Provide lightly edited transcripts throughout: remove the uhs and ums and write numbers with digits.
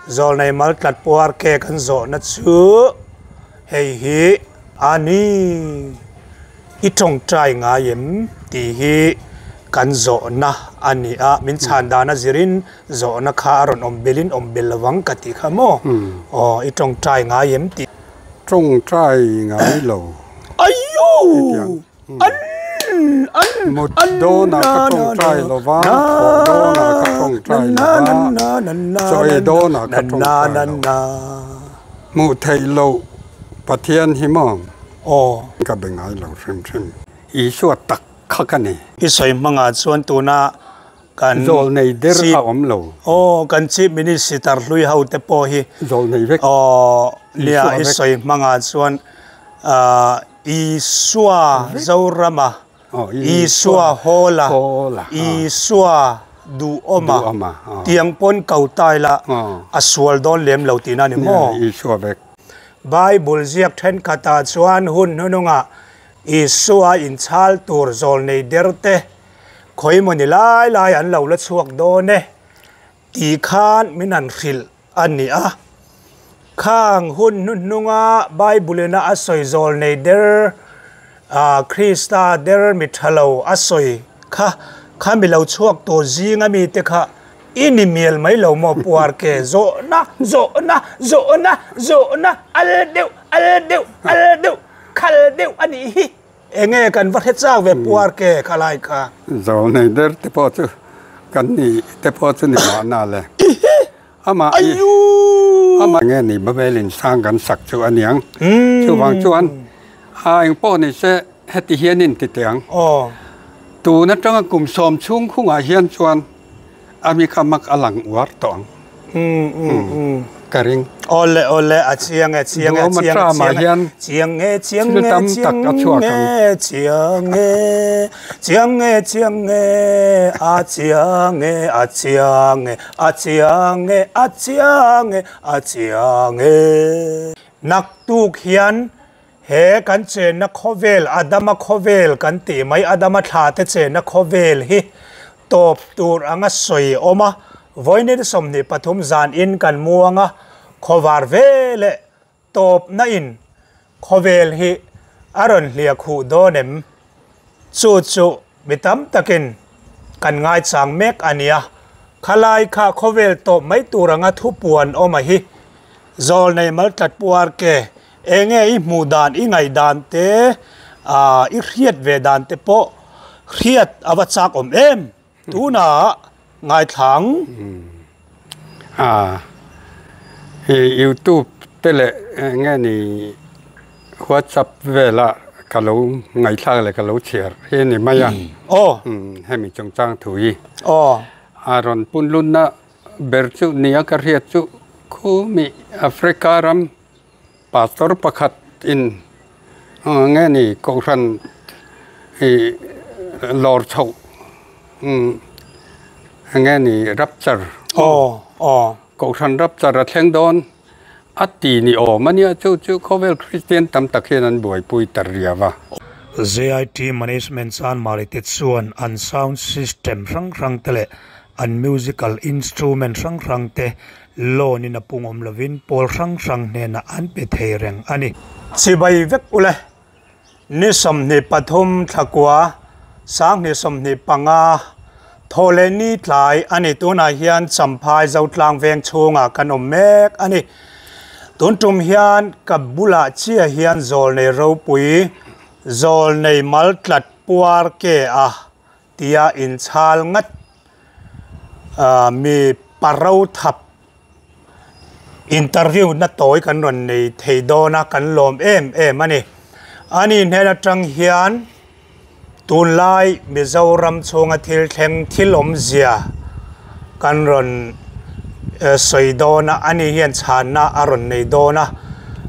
Zawlnei mal tlat puar ke kan zawhna chu hei hi a ni. I tawngtai ngai em tih hi kan zawhna a ni a, min chhan dan a zirin zawhna kha a rawn awm belin awm bel lovang ka tih kha maw? Aw, i tawngtai ngai em tih. Tawngtai ngai lo. Aiyo! An an Mut dawnah ka tawngtai lo va, thawh dawnah ka tawngtai lo va, chaw ei dawnah ka tawngtai lo. Hmuh theih loh Pathian hi maw? Aw. Ka be ngai lo hrim hrim. Isua tak kha ka ni. I sawi hmangah chuan tuna kan Zawlnei der a awm lo. Aw, kan Chief Minister hlui ho te pawh hi. Zawlnei vek. Aw, nia i sawi hmangah chuan Isua Zorama, Isua Hawla, Isua Duhawma tiang pawn ko ta ila a sual dawn lem lo tihna a ni maw? Isua vek. Bible ziak thenkhatah chuan hun hnunungah Isua inchhal tur zawlnei derte khawimawni lai lai an lo la chhuak dawn e tih khan min han hrilh. a ni a. Khang hun hnuhnunga Bible-ina a sawi zawl nei der, Krista der mi tha lo a sawi kha, kha mi lo chhuak tur zinga mite kha i ni mial mai lo maw puar ke zawhna, zawhna, zawhna, zawhna, al deuh, al deuh, al deuh, khal deuh a nih hi. Enge kan va hre chak ve puar ke kha lai kha. Zawl nei der te pawh chu kan ni te pawh chu ni mahna le. Amah i amah nge ni Babel in sang kan sak chu a niang. Chuvang chuan a eng pawh ni se heti hian in ti teh ang. Tun atanga kum sawm chhung khungah hian chuan A mi kha mak a lang uar tawh ang. Ka ring. Awle awle a chiang e chiang e chiang e chiang e chiang e chiang e chiang e chiang e chiang e chiang e a chiang e a chiang e a chiang e a chiang e a chiang e. Naktuk hian He kan chenna khawvel, Adama khawvel kan tih mai, Adama thla te chenna khawvel hi tawp tur anga sawi a awm a, vawiin 23 zan in kan muang a, khawvar ve leh tawpna in khawvel hi a rawn hliah khuh dawn em? Chu chu mi tam takin kan ngaichang mek a nia. Khalai kha khawvel tawp mai tur anga thupuan awm a hi. Zawlnei maltlat puar ke enge i hmuh dan, i ngaih dan te, i hriat ve dan te pawh hriat a va chak awm em? Tunah ngaithla ang. A i youtube te leh enge ni whatsapp vela ka lo ngaihthlak leh ka lo chhiar hi a ni mai a. Aw. Hemi chungchang thu hi. Aw. A rawn punlunna ber chu nia ka hriat chu khumi Africa ram Pastor pakhat in nge ni kohhran i lawr chhoh nge ni rapture kohhran rapture a thleng dawn a ti ni awm a nia chu chu khawvel Kristian tam tak hian an buaipui ta riau a. JIT Management chuan Marite chuan an sound system hrang hrang te leh an musical instrument hrang hrang te Loan in a pung awm lovin pawl hrang hrang hnenah an pe thei reng a ni. Chibai vek ule, ni 23 thlakua, 2025, thaw leh ni tlai a ni. Tunah hian Champhai Zotlang veng chhungah kan awm mek a ni. Tun tum hian ka bulah chiah hian zawlnei ropui, zawlnei maltlat puar ke a tia inchhal ngat mi paro thap interview na tawi kan rawn nei thei dawn a, kan lawm em em a ni. Ani hnen atang hian tunlai Mizoram chhunga thil thleng thil awmzia kan rawn sawi dawn a, ani hian chhanna a rawn nei dawn a.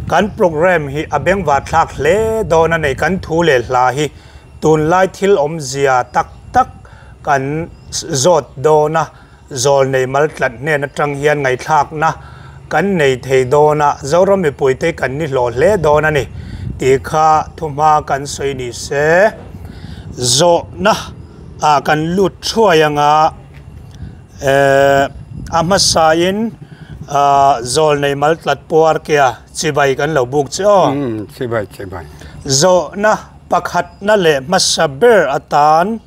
Kan programme hi a bengvar thlak hle dawn a nei, kan thu leh hla hi. Tunlai thil awmzia tak tak kan zawt dawn a, zawlnei maltlat hnen atang hian ngaihthlakna kan nei thei dawn a, Zoram mipuite kan ni hlawh hle dawn a ni tih kha thuhma kan sawi ni se. Zawhna ah kan lut thuai anga, a hmasain Zawlnei maltlat puar kia chibai kan lo buk che aw. Chibai chibai. Zawhna pakhatna leh hmasa ber atan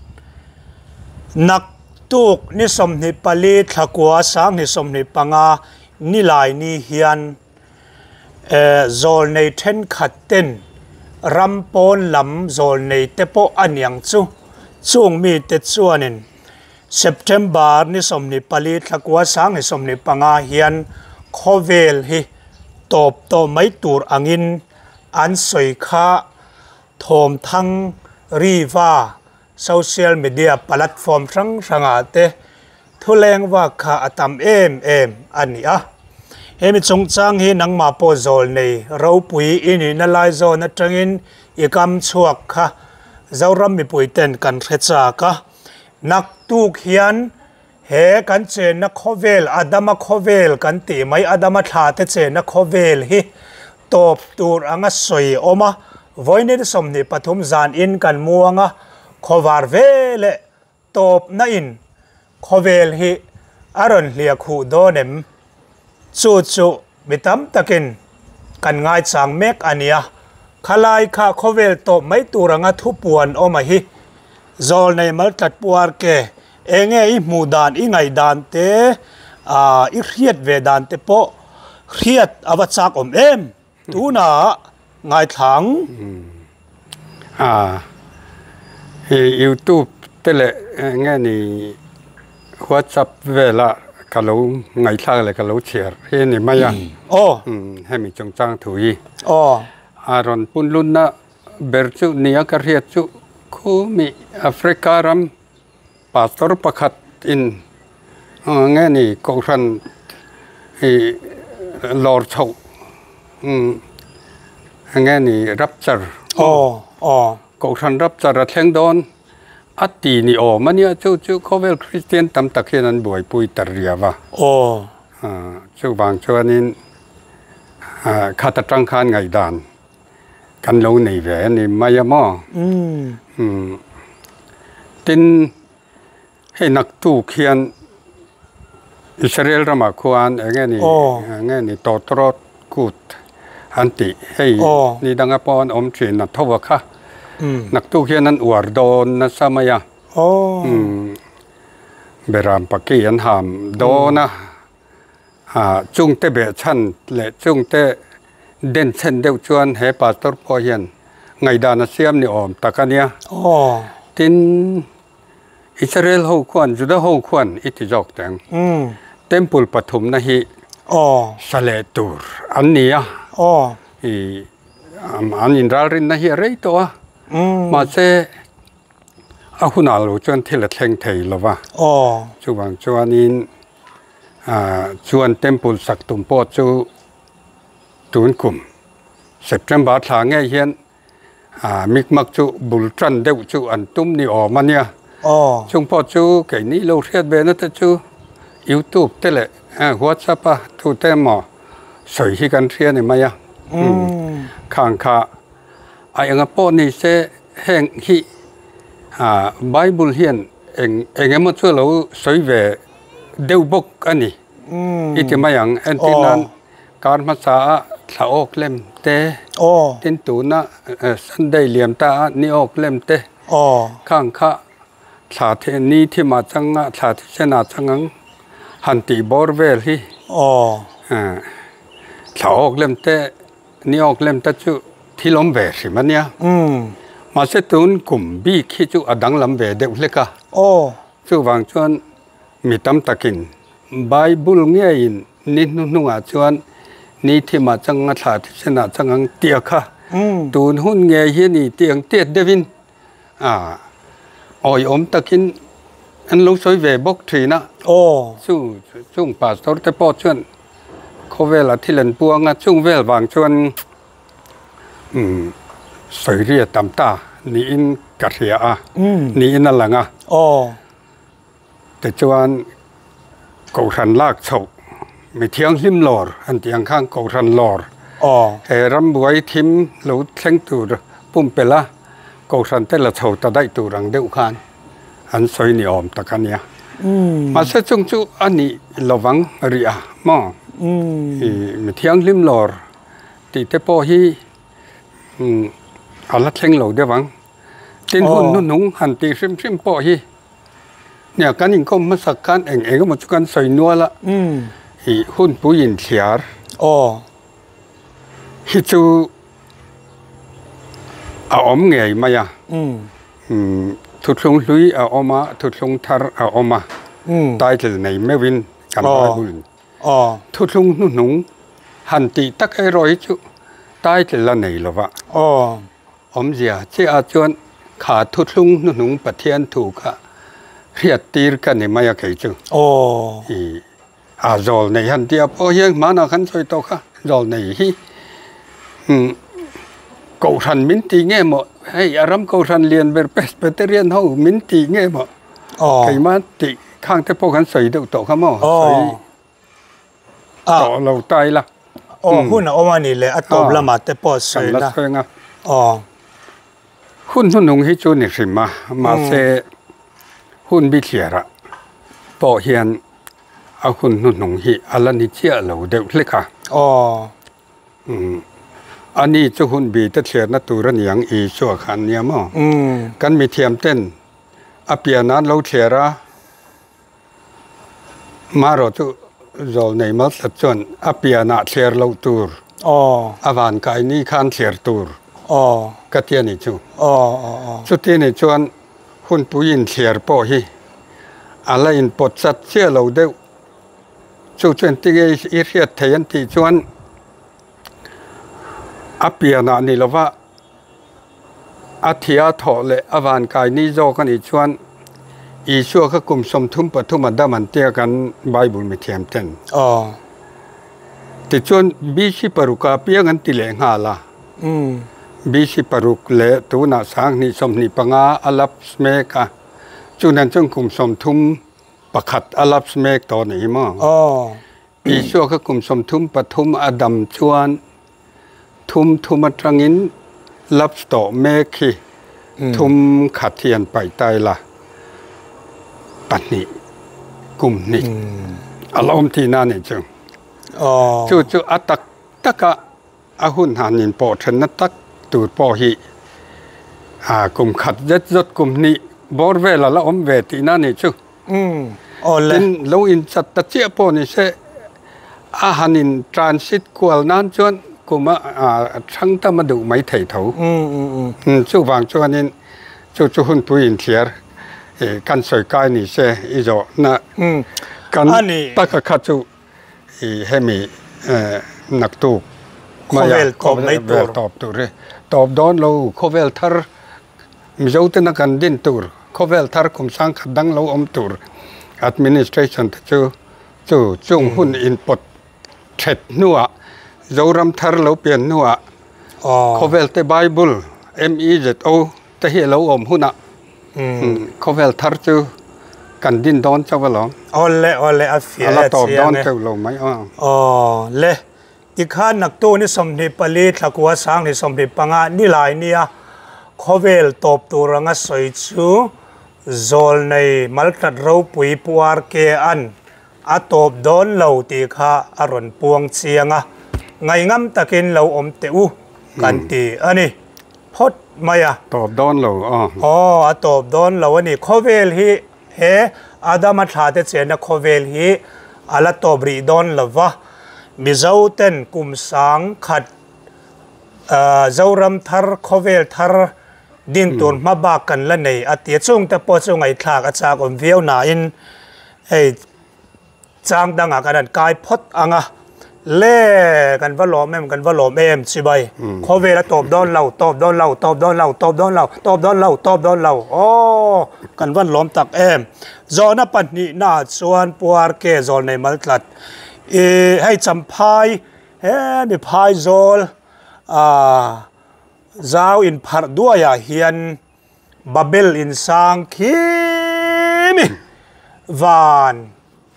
naktuk ni 24 thlakua 2025 nilai ni hian zawlnei thenkhat ten ram pawn lam zawlnei te pawh a niang chu chung mite chuanin September ni 24 thlakua 2025 hian khawvel hi tawp tawh mai tur angin an sawi kha thawm thang riva social media platform hrang hrangah te thuleng vak kha a tam em em a ni a. Hemi chungchang hi nangmah pawh zawlnei ropui i nihna lai zawn atangin i kam chhuak kha Zoram mipui ten kan hre chak a. Naktuk hian he kan chenna khawvel Adama khawvel kan tih mai Adama thla te chenna khawvel hi tawp tur anga sawi awm a. Vawiin 23 zan in kan muang a, khawvar ve leh tawp na in khawvel hi a rawn hliah khuh dawn em? Chu chu mi tam takin kan ngaichang mek a nia. Khalai kha khawvel tawp mai tur anga thupuan awm a hi. Zawlnei maltlat puar ke enge i hmuh dan i ngaih dan te i hriat ve dan te pawh hriat a va chak awm em? Tunah ngaithlang. YouTube te leh nge ni WhatsApp vela ka lo ngaithlak leh ka lo chhiar hi a ni mai a. Hemi chungchang thu hi. A rawn punlunna ber chu nia ka hriat chu khumi Africa ram pastor pakhat in nge ni kohhran lawr chhoh nge ni rapture kohhran rapture a thleng dawn a ti ni awm a nia chu chu khawvel Kristian tam tak hian an buaipui ta riau a. Chuvang chuanin khat atang khan ngaihdan kan lo nei ve a ni mai a maw. Tin hei naktuk hian Israel ramah khuan eng nge ni tawtawrawt kut an tih hei ni danga pawh an awm thin a tho a kha. Naktuk hian an uar dawn nasa mai a. Beram paki an ham dawn a. Chungte behchhan leh chungte denchhen deuh chuan he pastor pawh hian ngaihdan a siam ni awm tak a nia. Tin Israel ho khuan Juda ho khuan i ti zawk teng. Temple pathumna hi sa leh tur an ni a. An inralrinna hi a rei tawh a. Mahse a hunah lo chuan thil a thleng thei lo va. Chuvang chuanin chuan temple sak tum pawh chu tun kum September thla ngei hian mikmak chu bul tan deuh chu an tum ni awm a nia. Chung pawh chu keini lo hriat ve na te chu YouTube te leh WhatsApp a tu te emaw sawi hi kan hria ni mai a. Khang kha a enga pawh ni se heng hi Bible hian eng eng emaw chu lo sawi ve deuh bawk a ni. I ti mai ang entir nan kar hmasa a thla awk lem te tin tuna Sunday liam ta a ni awk lem te khang kha thla the ni thim ah chang a thla thisen ah chang ang han tih bawr vel hi thla awk lem te ni awk lem te chu thil awm ve hrim a nia. Mahse tun kum bik hi chu a danglam ve deuh hlek a. Chuvang chuan mi tam takin Bible ngeiin ni hnuhnungah chuan ni thimah chang a thla thisenah chang ang tia kha tun hun ngei hi a ni tih ang tiat deuhin awiawm takin an lo sawi ve bawk thin a. Chu chung pastor te pawh chuan khawvela thil an puang a, chung vel vang chuan sawi ri a tam ta niin ka hria a, niin a lang a. Tichuan kohhran lak chhoh mi thianghlim lawr an tih ang khan kohhran lawr he rambuai thim lo thleng tur pumpelh a kohhran te la chho ta daih tur ang deuh khan an sawi ni awm tak a nia. Mahse chung chu a nih lovang rih a maw? I mi thianghlim lawr tih te pawh hi a la thleng lo deuh ang. Tin hun hnuhnung han tih hrim hrim pawh hi nia kan inkawm hmasak khan eng eng emaw chu kan sawi nual a, i hunpui inthliar hi chu a awm ngei mai a. Thuthlung hlui a awm a, thuthlung thar a awm a, title nei meuhin kan Bible thuthlung hnuhnung han tih tak erawh hi chu title a nei lo va. Awmzia chiah ah chuan kha thuthlung hnuhnung Pathian thu kha hriat tir ka ni mai a kei chu. I a zawl nei han tia pawh hian hmanah khan sawi tawh kha zawl nei hi Kohhran min ti nge maw hei a ram Kohhran lian ber Presbyterian ho min ti nge maw keimah tih khang te pawh kan sawi deuh tawh kha maw sawi tawh lo ta ila. Aw hun a awm a nih leh a tawp lamah te pawh sawi la. Aw. Hun hnuhnung hi chu ni hrim a mahse hun bithliarah pawh hian a hun hnuhnung hi a la ni chiah lo deuh hlek a. Aw. Umm. A ni chu hun bi te thliarna tur a niang Isua kha an nia maw? Kan mithiam ten a pian an lo thliar a, marawh chu zawl nei maltlat chuan a pianah thliar loh tur, a van kai ni khan thliar tur ka ti a ni chu. Chuti ni chuan hunpui inthliar pawh hi a la inpawt chat chiah lo deuh. Chu chuan tinge i hriat thei an tih chuan a pianah ni lova a thia thawh leh a vankai ni zawk a nih chuan Isua kha kum 33 a dam an tia kan Bible mithiam ten. Tichuan BC paruk ah piang an ti leh nghal a. BC paruk leh tunah 2025 a lapse mek a. Chunan chuan kum 30 Pakhat a lapse mek tawh a ni maw? Isua kha kum 33 a dam chuan thum thum atangin lapse tawh mek hi thum khat hi an paih ta ila pahnih kum hnih a la awm tihna a nih chu. Chu chu a tak taka A hun han inpawh thenna tak tur pawh hi kum khat zet zawt kum hnih bawr vel a la awm ve tihna a nih chu. Tin, lo inchat ta chiah pawh ni se a han in transit kual nan chuan kum a thang tam a duh mai thei tho. Chuvang chuanin chu chu hunpui inthliar kan sawi kai ni se i zawhna kan taka kha chu I hemi naktuk maia khawvel tawp tur hi tawp dawn lo khawvel thar Mizo tena kan din tur khawvel thar kum sangkhat dang lo awm tur administration te chu chu chung hun inpawt that hnuah Zoram thar lo pian hnuah khawvel te Bible MEZO te hi a lo awm hunah Khawvel thar chu kan din dawn chauh alawm. Awle awle a fiah e chiang e. A la tawp dawn teuh lo mai aw. Aw le tikhan naktu ni 24 thlakua 2025 nilai nia khawvel tawp tur anga sawi chu Zawlnei Maltlat Ropui Pu RK an a tawp dawn lo tih kha a rawn puang chiang a, ngaihngam takin lo awm teh u kan ti a ni. Phawt mai a. Tawp dawn lo aw. Aw, a tawp dawn lo a ni. Khawvel hi he Adama thla te chenna khawvel hi a la tawp rih dawn lo va. Mizo ten kum sang khat Zoram thar, khawvel thar din tur hma bak kan la nei a ti a. Chungte pawh chu ngaihthlak a chak awm viau nain hei Chang dangah kan han kai phawt ang a, Le, kan va lawm em, kan va lawm em, chibai, khawvel a tawp dawn lo, tawp dawn lo, tawp dawn lo, tawp dawn lo, tawp dawn lo, tawp dawn lo, aw, kan van lawm tak em. Zawhna pahnihnaah chuan Puarke Zawlnei Maltlat, i hei Champhai, hemi phaizawl, ah, zau inpharh duaiah hian Babel in sang khi mi van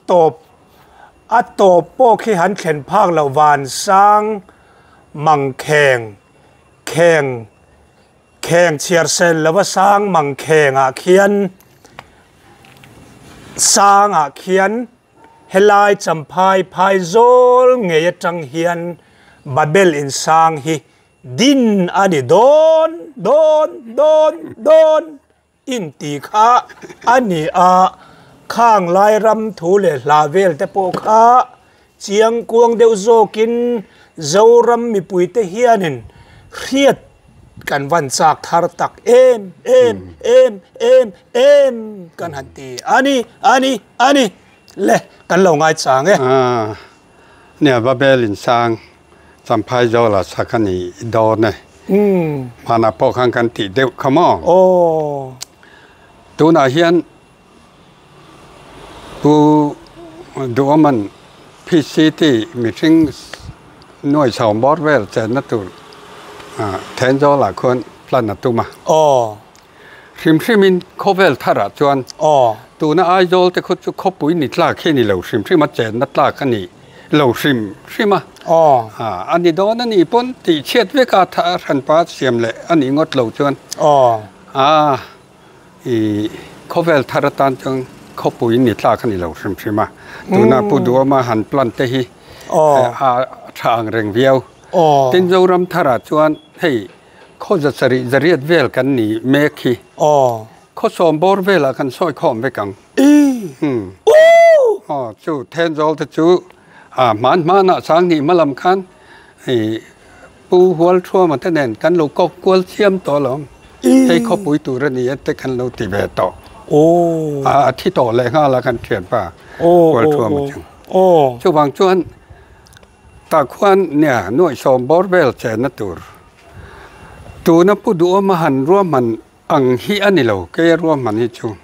tawp a tawp pawh khi han thlen phak loh van sang mang kheng kheng kheng chhiar sel lova sang mang kheng ah khian sang ah khian. Helai Champhai phaizawl ngei atang hian Babel insang hi din a ni dawn dawn dawn dawn in ti kha a ni a. Khang lai ram thu leh hla vel te pawh kha chiang kuang deuh zawkin Zoram mipuite hianin hriat kan van chak thar tak em em em em em kan han ti a ni a ni a ni le kan lo ngai chang e. Nia Babel insang Champhai Zawla sak a ni dawn e. Hmanah pawh khan kan tih deuh kha maw? Tunah hian Pu Duhawman PCT mihring nuai chho bawr vel chenna tur Thenzawl ah khuan plan a tum a. Hrim hrimin khawvel tharah chuan tuna Aizawl te khu chu khawpui ni tlak hi ni lo hrim hrim a chenna tlak a ni lo hrim hrim a. A ni dawn a nih pawn tih chhiat vek a hranpa siam leh a nih ngawt lo chuan I khawvel thar atan chuan khawpui ni tlak a ni lo hrim hrim a. Tuna Pu Duhawma han plan te hi a tha ang reng viau. Tin Zoram tharah chuan hei khaw za sarih zariat vel kan ni mek hi. Khaw sawm bawr velah kan sawi khawm vek ang. Chu Thenzawl te chu hman hmanah Sanghnih hmalam khan i Pu Hualthuama te nen kan lo kawp kual chiam tawh alawm. Hei khawpui tur a ni e te kan lo ti ve tawh. A thi tawh leh nghal a kan thianpa Hualthuama chu. Chuvang chuan tah khuan nia nuaihsawm bawr vel chenna tur tuna Pu Duhawma han ruahman Ang hi a ni lo, kei a ruahman hi chu.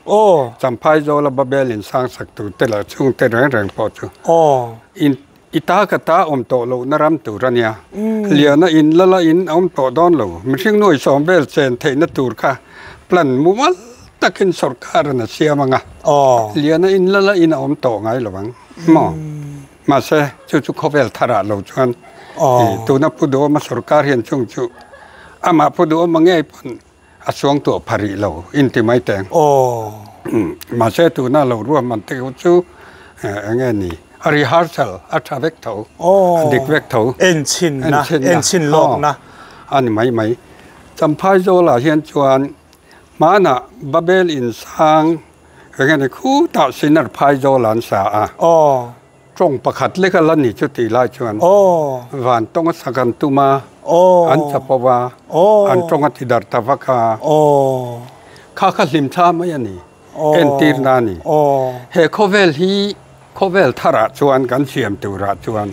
Champhai Zawla Babel in sang sak tur te lah chhungte reng reng pawh chu in i ta ka ta awm tawh lohna ram tur a nia. Liana in lala in a awm tawh dawn lo. Mihring nuai sawm vel chen theihna tur kha plan mumal takin sorkar in a siam ang a. Liana in lala in a awm tawh ngai lo ang maw? Mahse, chu chu khawvel tharah lo chuan tuna Pu Duhawma sorkar hian chung chu amah Pu Duhawma ngei pawn a chuang tuah pha rih lo in ti mai teng. Mahse tuna lo ruahman te kha chu eng nge ni a rehearsal a tha vek tho, a dik vek tho. Enchinna, enchin lawkna. A ni mai mai. Champhai Zawlah hian chuan hmanah Babel insang eng nge ni khutah Sinar phai Zawl an sa a. Tawng pakhat lek a la ni chu tih lai chuan van tawng a sak an tum a, an chapo a, an tawng a ti darh ta vak a. Kha kha hlim thla mai a ni, entirna a ni. He khawvel hi khawvel tharah chuan kan siam turah chuan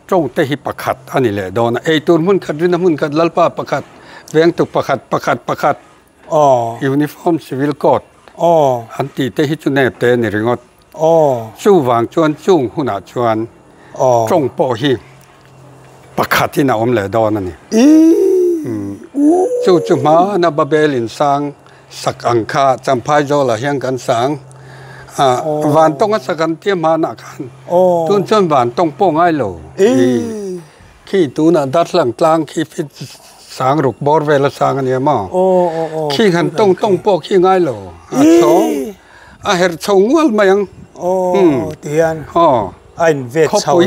tawng te hi pakhat a ni leh dawn a, eitur hmun khat, rina hmun khat, lalpa pakhat, vengtu pakhat, pakhat, pakhat, Uniform Civil Code an tih te hi chu nep te a ni ringawt. Chuvang chuan chung hunah chuan tawng pawh hi pakhatin a awm leh dawn a ni. Chu chu hmana Babel insang sak ang kha Champhai Zawlah hian kan sang a, van tawng a sak an tia hmanah khan tun chuan van tawng pawh ngai lo. Khi tunah Darthlalang tlang khi fit sang ruk bawr vel a sang a nia maw? Khi han tawng tawng pawh khi ngai lo. A chhawng a herh chho ngual mai ang. Khawpui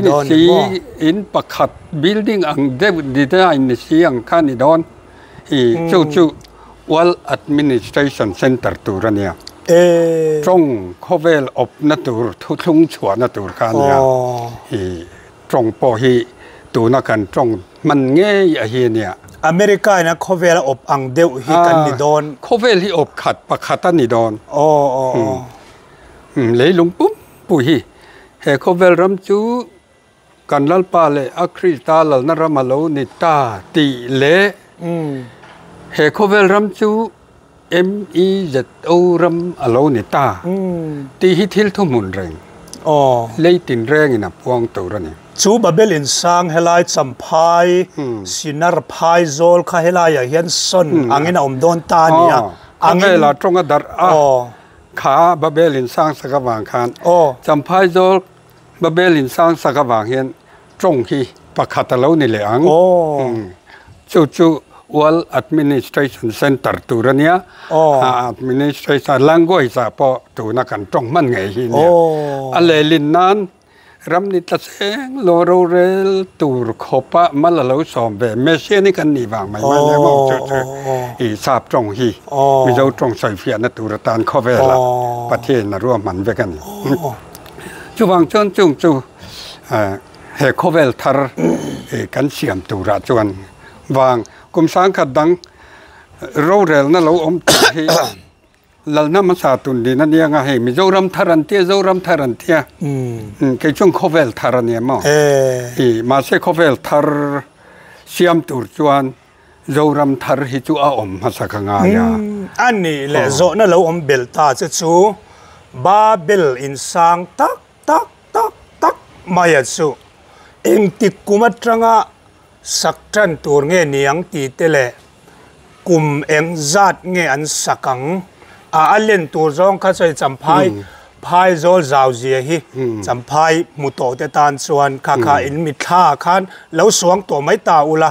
ni si in pakhat building ang deuh design ni si ang kha ni dawn. I chu chu World Administration Center tur a nia. Tawng khawvel awpna tur thuthlung chhuahna tur kha a nia. I Tawng pawh hi tuna kan tawng hman ngei a hi a nia. America in a khawvel a awp ang deuh hi kan ni dawn. Khawvel hi awp khat pakhat a ni dawn. Aw aw aw. Leilung pum pui hi he khawvel ram chu kan Lalpa leh a Krista lalna ram a lo ni ta tih leh he khawvel ram chu MEZO ram a lo ni ta tih hi thil thuhmun reng lei tin rengin a puang tur a ni. Chu Babel insang helai Champhai, Sinar phai zawl kha helaiah hian sawn angin a awm dawn ta a ni a. Khawvela tawng a darh a, kha Babel insang sak avang khan Champhai zawl Babel insang sak avang hian tawng hi pakhat a lo ni leh ang. Chu chu. World Administration Centre tur a nia, Administration language ah pawh tuna kan tawng hman ngei hi nia. A lehlin nan ram ni tla cheng lo rorel tur khawpa mal a lo sawm ve Messiah ni kan nih vang mai mai nia maw chu chu i sap tawng hi Mizo tawng sawifiahna tur atan khawvela Pathian a ruahman vek a ni. Chuvang chuan chung chu he khawvel thar kan siam turah chuan Vang, kum sangkhat dang rorelna lo awm tur hi lalna hmasa tun din a nia nga hei Mizoram thar an tia Zoram thar an tia kei chuan khawvel thar a nia maw i mahse khawvel thar siam tur chuan Zoram thar hi chu a awm hmasa ka ngai a. A nih leh zawhna lo awm belh ta che chu Babel insang tak tak tak tak mai a chu engtik kum atanga Sak tan tur nge niang ti te leh kum eng zat nge an sak ang a a len tur zawng kha sawi champhai phai zawl zau zia hi champhai hmu tawh te tan chuan kha kha in mitthla ah khan lo suang tawh mai ta ula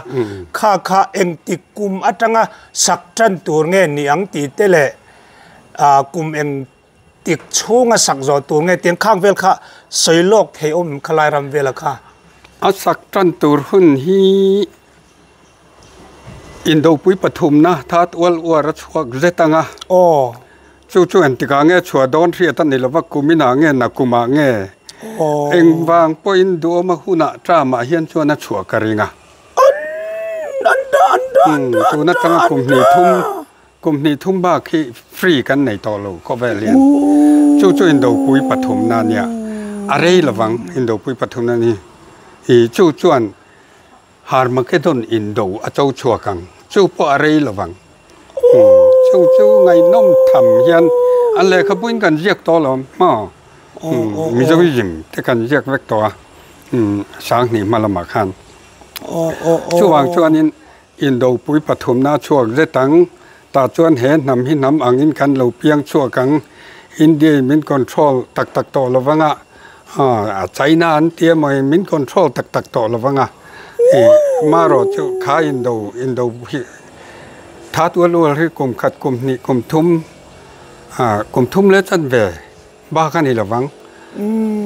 kha kha engtik kum atanga sak tan tur nge niang ti te leh kum eng Tik chhunga sak zawh tur nge tiang khang vel kha sawi lawk thei awm khalai ram vela kha. A sak tan tur hun hi Indopui pathumna that ual uar a chhuak zet ang a. Aw. Chu chu engtikah nge chhuah dawn hriat a ni lova kuminah nge nakumah nge. Aw. Engvang pawhin duhawma hunah tramah hian chuan a chhuah ka ring a. An an da an da an da Tun atanga kum hnih thum Kum hnih thum bak hi free kan nei tawh lo khawvel hian. Chu chu Indopui pathumna a nia. A rei lovang Indopui pathumna ni. I chu chuan Harmageddon Indo a cho chhuak ang. Chu pawh a rei lovang. Chu chu ngaihnawm tham hian an lehkhabuin kan ziak tawh lo maw? Mizoism te kan ziak vek tawh a Sanghnih hma lamah khan. Chuvang chuanin Indopui pathumna chhuak zet ang, tah chuan he hnam hi hnam angin kan lo piang chhuak ang, India in min control tak tak tawh lo vang a, China an ti emaw in min control tak tak tawh lo vang a, marawh chu kha indo indo hi that ual ual hi kum khat kum hnih kum thum kum thum leh chanve bak a ni lo vang,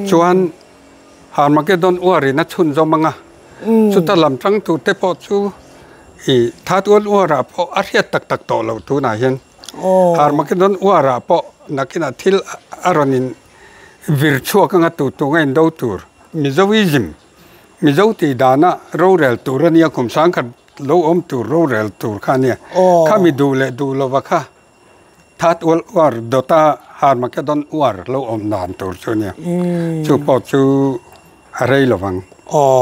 chuan. Armageddon uarin a chhunzawm ang a, chuta lam tang tur te pawh chu ih Third World War-ah pawh a hriat tak tak tawh loh tunah hian Armageddon War-ah pawh nakinah thil a rawn in vir chhuak anga tu tu nga indo tur Mizoism, Mizo tih dana rorel tur a nia kum sangkhat lo awm tur rorel tur kha a nia, khami duh leh duh lova kha. Third World War dawta Armageddon War lo awm dan tur chu a nia. Chu pawh chu a rei lo vang.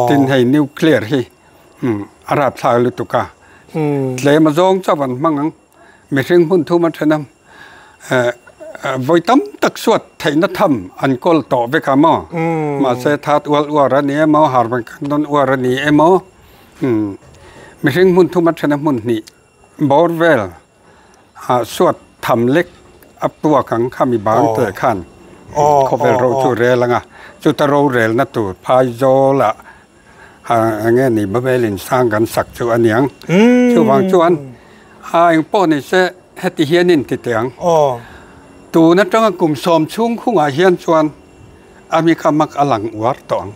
Tin hei nuclear hi a rapthlak lutuk a. Tlem a zawng chauh an hmang ang. Mihring hmun thum a then a. Vawi tam tak suat theihna tham an kawl tawh vek a maw. Mahse Third World War a ni emaw Armageddon War a ni emaw mihring hmun thum a then a hmun hnih bawr vel. Suat tham lek a puak ang kha mi bang teh khan khawvel ro chu rel ang a, chuta rorelna tur phaizawl ah eng nge ni Babel in sang kan sak chu a niang. Chuvang chuan a engpawh ni se heti hian in ti teh ang. Tun atanga kum sawm chhung khungah hian chuan A mi kha mak a lang uar tawh ang.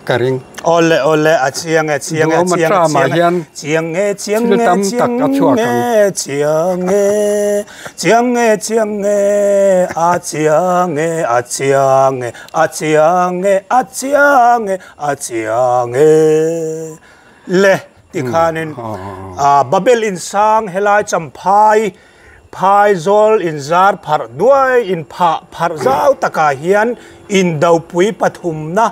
Ka ring. Awle awle a chiang e chiang e chiang e chiang e chiang e chiang thil tam tak a chhuak ang. E chiang e chiang e chiang e a chiang e a chiang e a chiang e a chiang e a chiang e le tikhanin Babel insang helai champhai Phaizawl inzar pharh duai in phah pharh zau takah hian indopui pathumna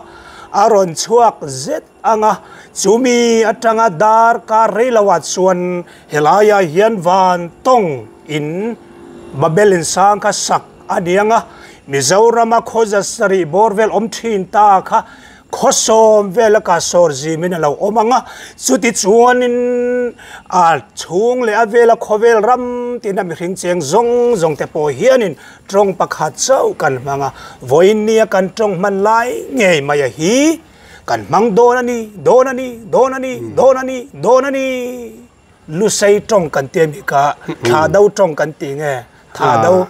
a rawn chhuak zet ang a, chumi atanga darkar reiloah chuan helaiah hian van tawng in Babel insang kha sak a ni ang a, Mizorama khawza sarih bawr vel awm thin ta kha Khaw sawm vel a ka sawr zimin a lo awm ang a, chuti chuanin a chhung leh a vela khawvel ram tina mihring cheng zawng zawng te pawh hianin tawng pakhat chauh kan hmang a, vawiin nia kan tawng hman lai ngei mai a hi Kan hmang dawn a ni, dawn a ni, dawn a ni, dawn a ni, dawn a ni. Lusei tawng kan ti a mi kha, thla do tawng kan ti nge, tha do.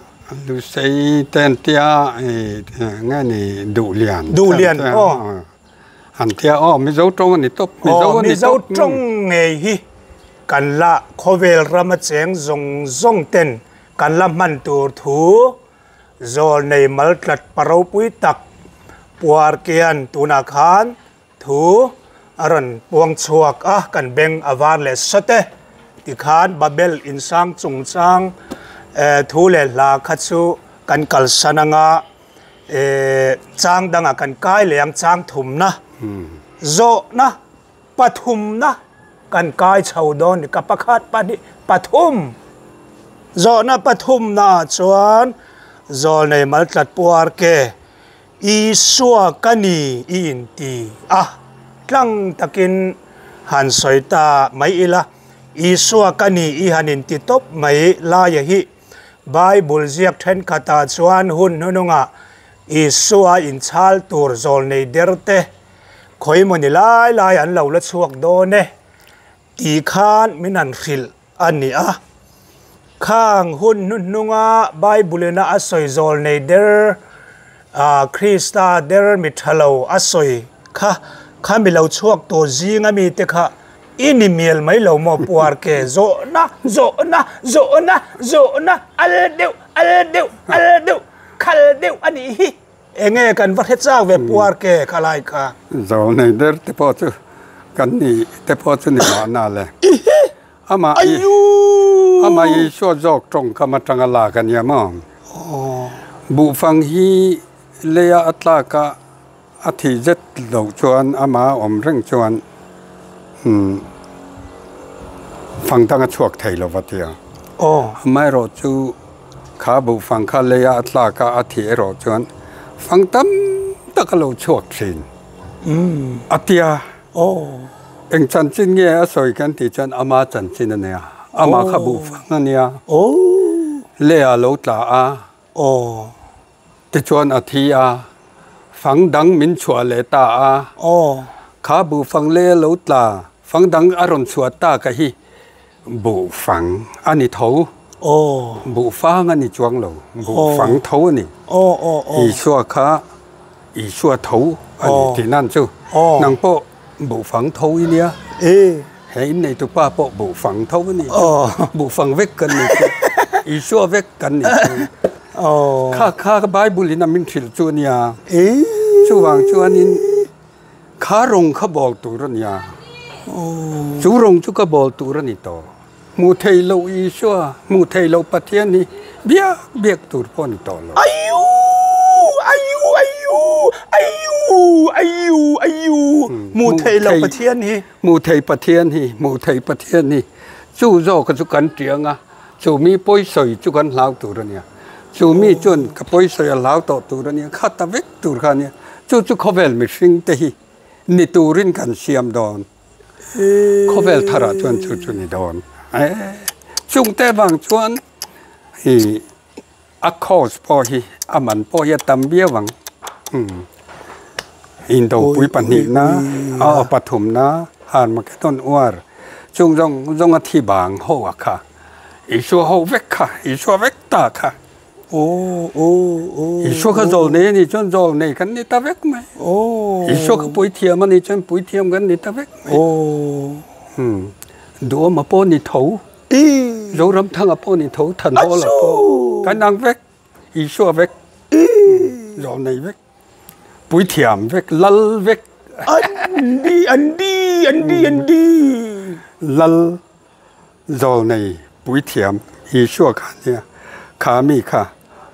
Lusei ten tia nge ni Duhlian. Duhlian aw. An tia aw Mizo tawng a ni tawp, Mizo a ni tawp. Mizo tawng ngei hi kan la khawvel rama cheng zawng zawng ten kan la hman tur thu zawl nei mal tlat pa ropui tak puar kian tunah khan Thu a rawn puang chhuak a, kan beng a var leh sawt e. Tikhan Babel insang chungchang thu leh hla kha chu kan kalsan anga chang dangah kan kai leh ang, chang thumna, zawhna pathumna kan kai chho dawn ni, ka pakhat, pahnih, pathum. Zawhna pathumna ah chuan Zawlnei Maltlat Puar ke Isua ka ni i inti a, tlang takin han sawi ta mai ila, Isua ka ni i han inti tawp mai laia hi Bible ziak thenkhatah chuan hun hnunungah Isua inchhal tur zawlnei der te khawimawni lai lai an lo la chhuak dawn e tih khan min han hrilh a ni a. Khang hun hnuhnunga Bible-ina a sawi zawlnei der, Krista der mi tha lo a sawi kha, kha mi lo chhuak tur zinga mite kha i ni mial mai lo maw puar ke zawhna, zawhna, zawhna, zawhna, al deuh, al deuh, al deuh, khal deuh a nih hi. Enge kan va hre chak ve puar ke kha lai kha. Zawlnei der te pawh chu kan ni te pawh chu ni mahna le. Amah i amah Isua zawk tawngkam atanga lak a nia maw? Buhfang hi leia a tlak a a thih zet loh chuan amah a awm reng chuan fang dang a chhuak thei lo va tia. Amaherawh chu kha buhfang kha leia a tlak a a thih erawh chuan fang tam tak a lo chhuak thin a tia. Eng chanchin nge a sawi kan tih chuan ama chanchin a nia, amah kha buhfang a nia, leia lo tla a. Tichuan a thi a, fang dang min chhuah leh ta a. Kha buhfang leh a lo tla, fang dang a rawn chhuah ta ka hi buhfang a ni tho. Buhfang a ni chuang lo, buhfang tho a ni. Isua kha Isua tho a ni tih nan chu nang pawh buhfang tho i nia. He inneitu pa pawh buhfang tho a ni chu, buhfang vek kan ni chu, Isua vek kan ni chu. Kha kha Bible in a min hrilh chu a nia. Chuvang chuanin kha rawng kha bawl tur a nia. Chu rawng chu ka bawl tur a ni tawh. Hmuh theih loh Isua, hmuh theih loh Pathian hi biak biak tur pawh a ni tawh lo. Aiu! Aiu! Aiu! Aiu! Aiu! Aiu! Hmuh theih loh Pathian hi. Hmuh theih Pathian hi, hmuh theih Pathian hi. Chu zawk chu kan tiang a, chu mi pawi sawi chu kan hlau tur a nia. Chu mi chuan ka pawi sawi a hlau tawh tur a nia, kha ta vek tur kha a nia. Chu chu khawvel mihring te hi ni turin kan siam dawn. Khawvel tharah chuan chu chu ni dawn. Chungte vang chuan i a cost pawh hi a man pawh hi a tam viau ang. Indopui pahnihna a pathumna Armageddon war chung zawng zawng a thi bang ho a kha Isua ho vek kha Isua vek ta kha. Isua kha zawl nei a nih chuan zawl nei kan ni ta vek mai. Isua kha puithiam a nih chuan puithiam kan ni ta vek mai. Duhawma pawh ni tho, Zoramthanga pawh ni tho, Thanhawla pawh kan ang vek, Isua vek, zawl nei vek, puithiam vek, lal vek. An di, an di, an di, an di. Lal. Zawlnei puithiam Isua kha nia, kha mi kha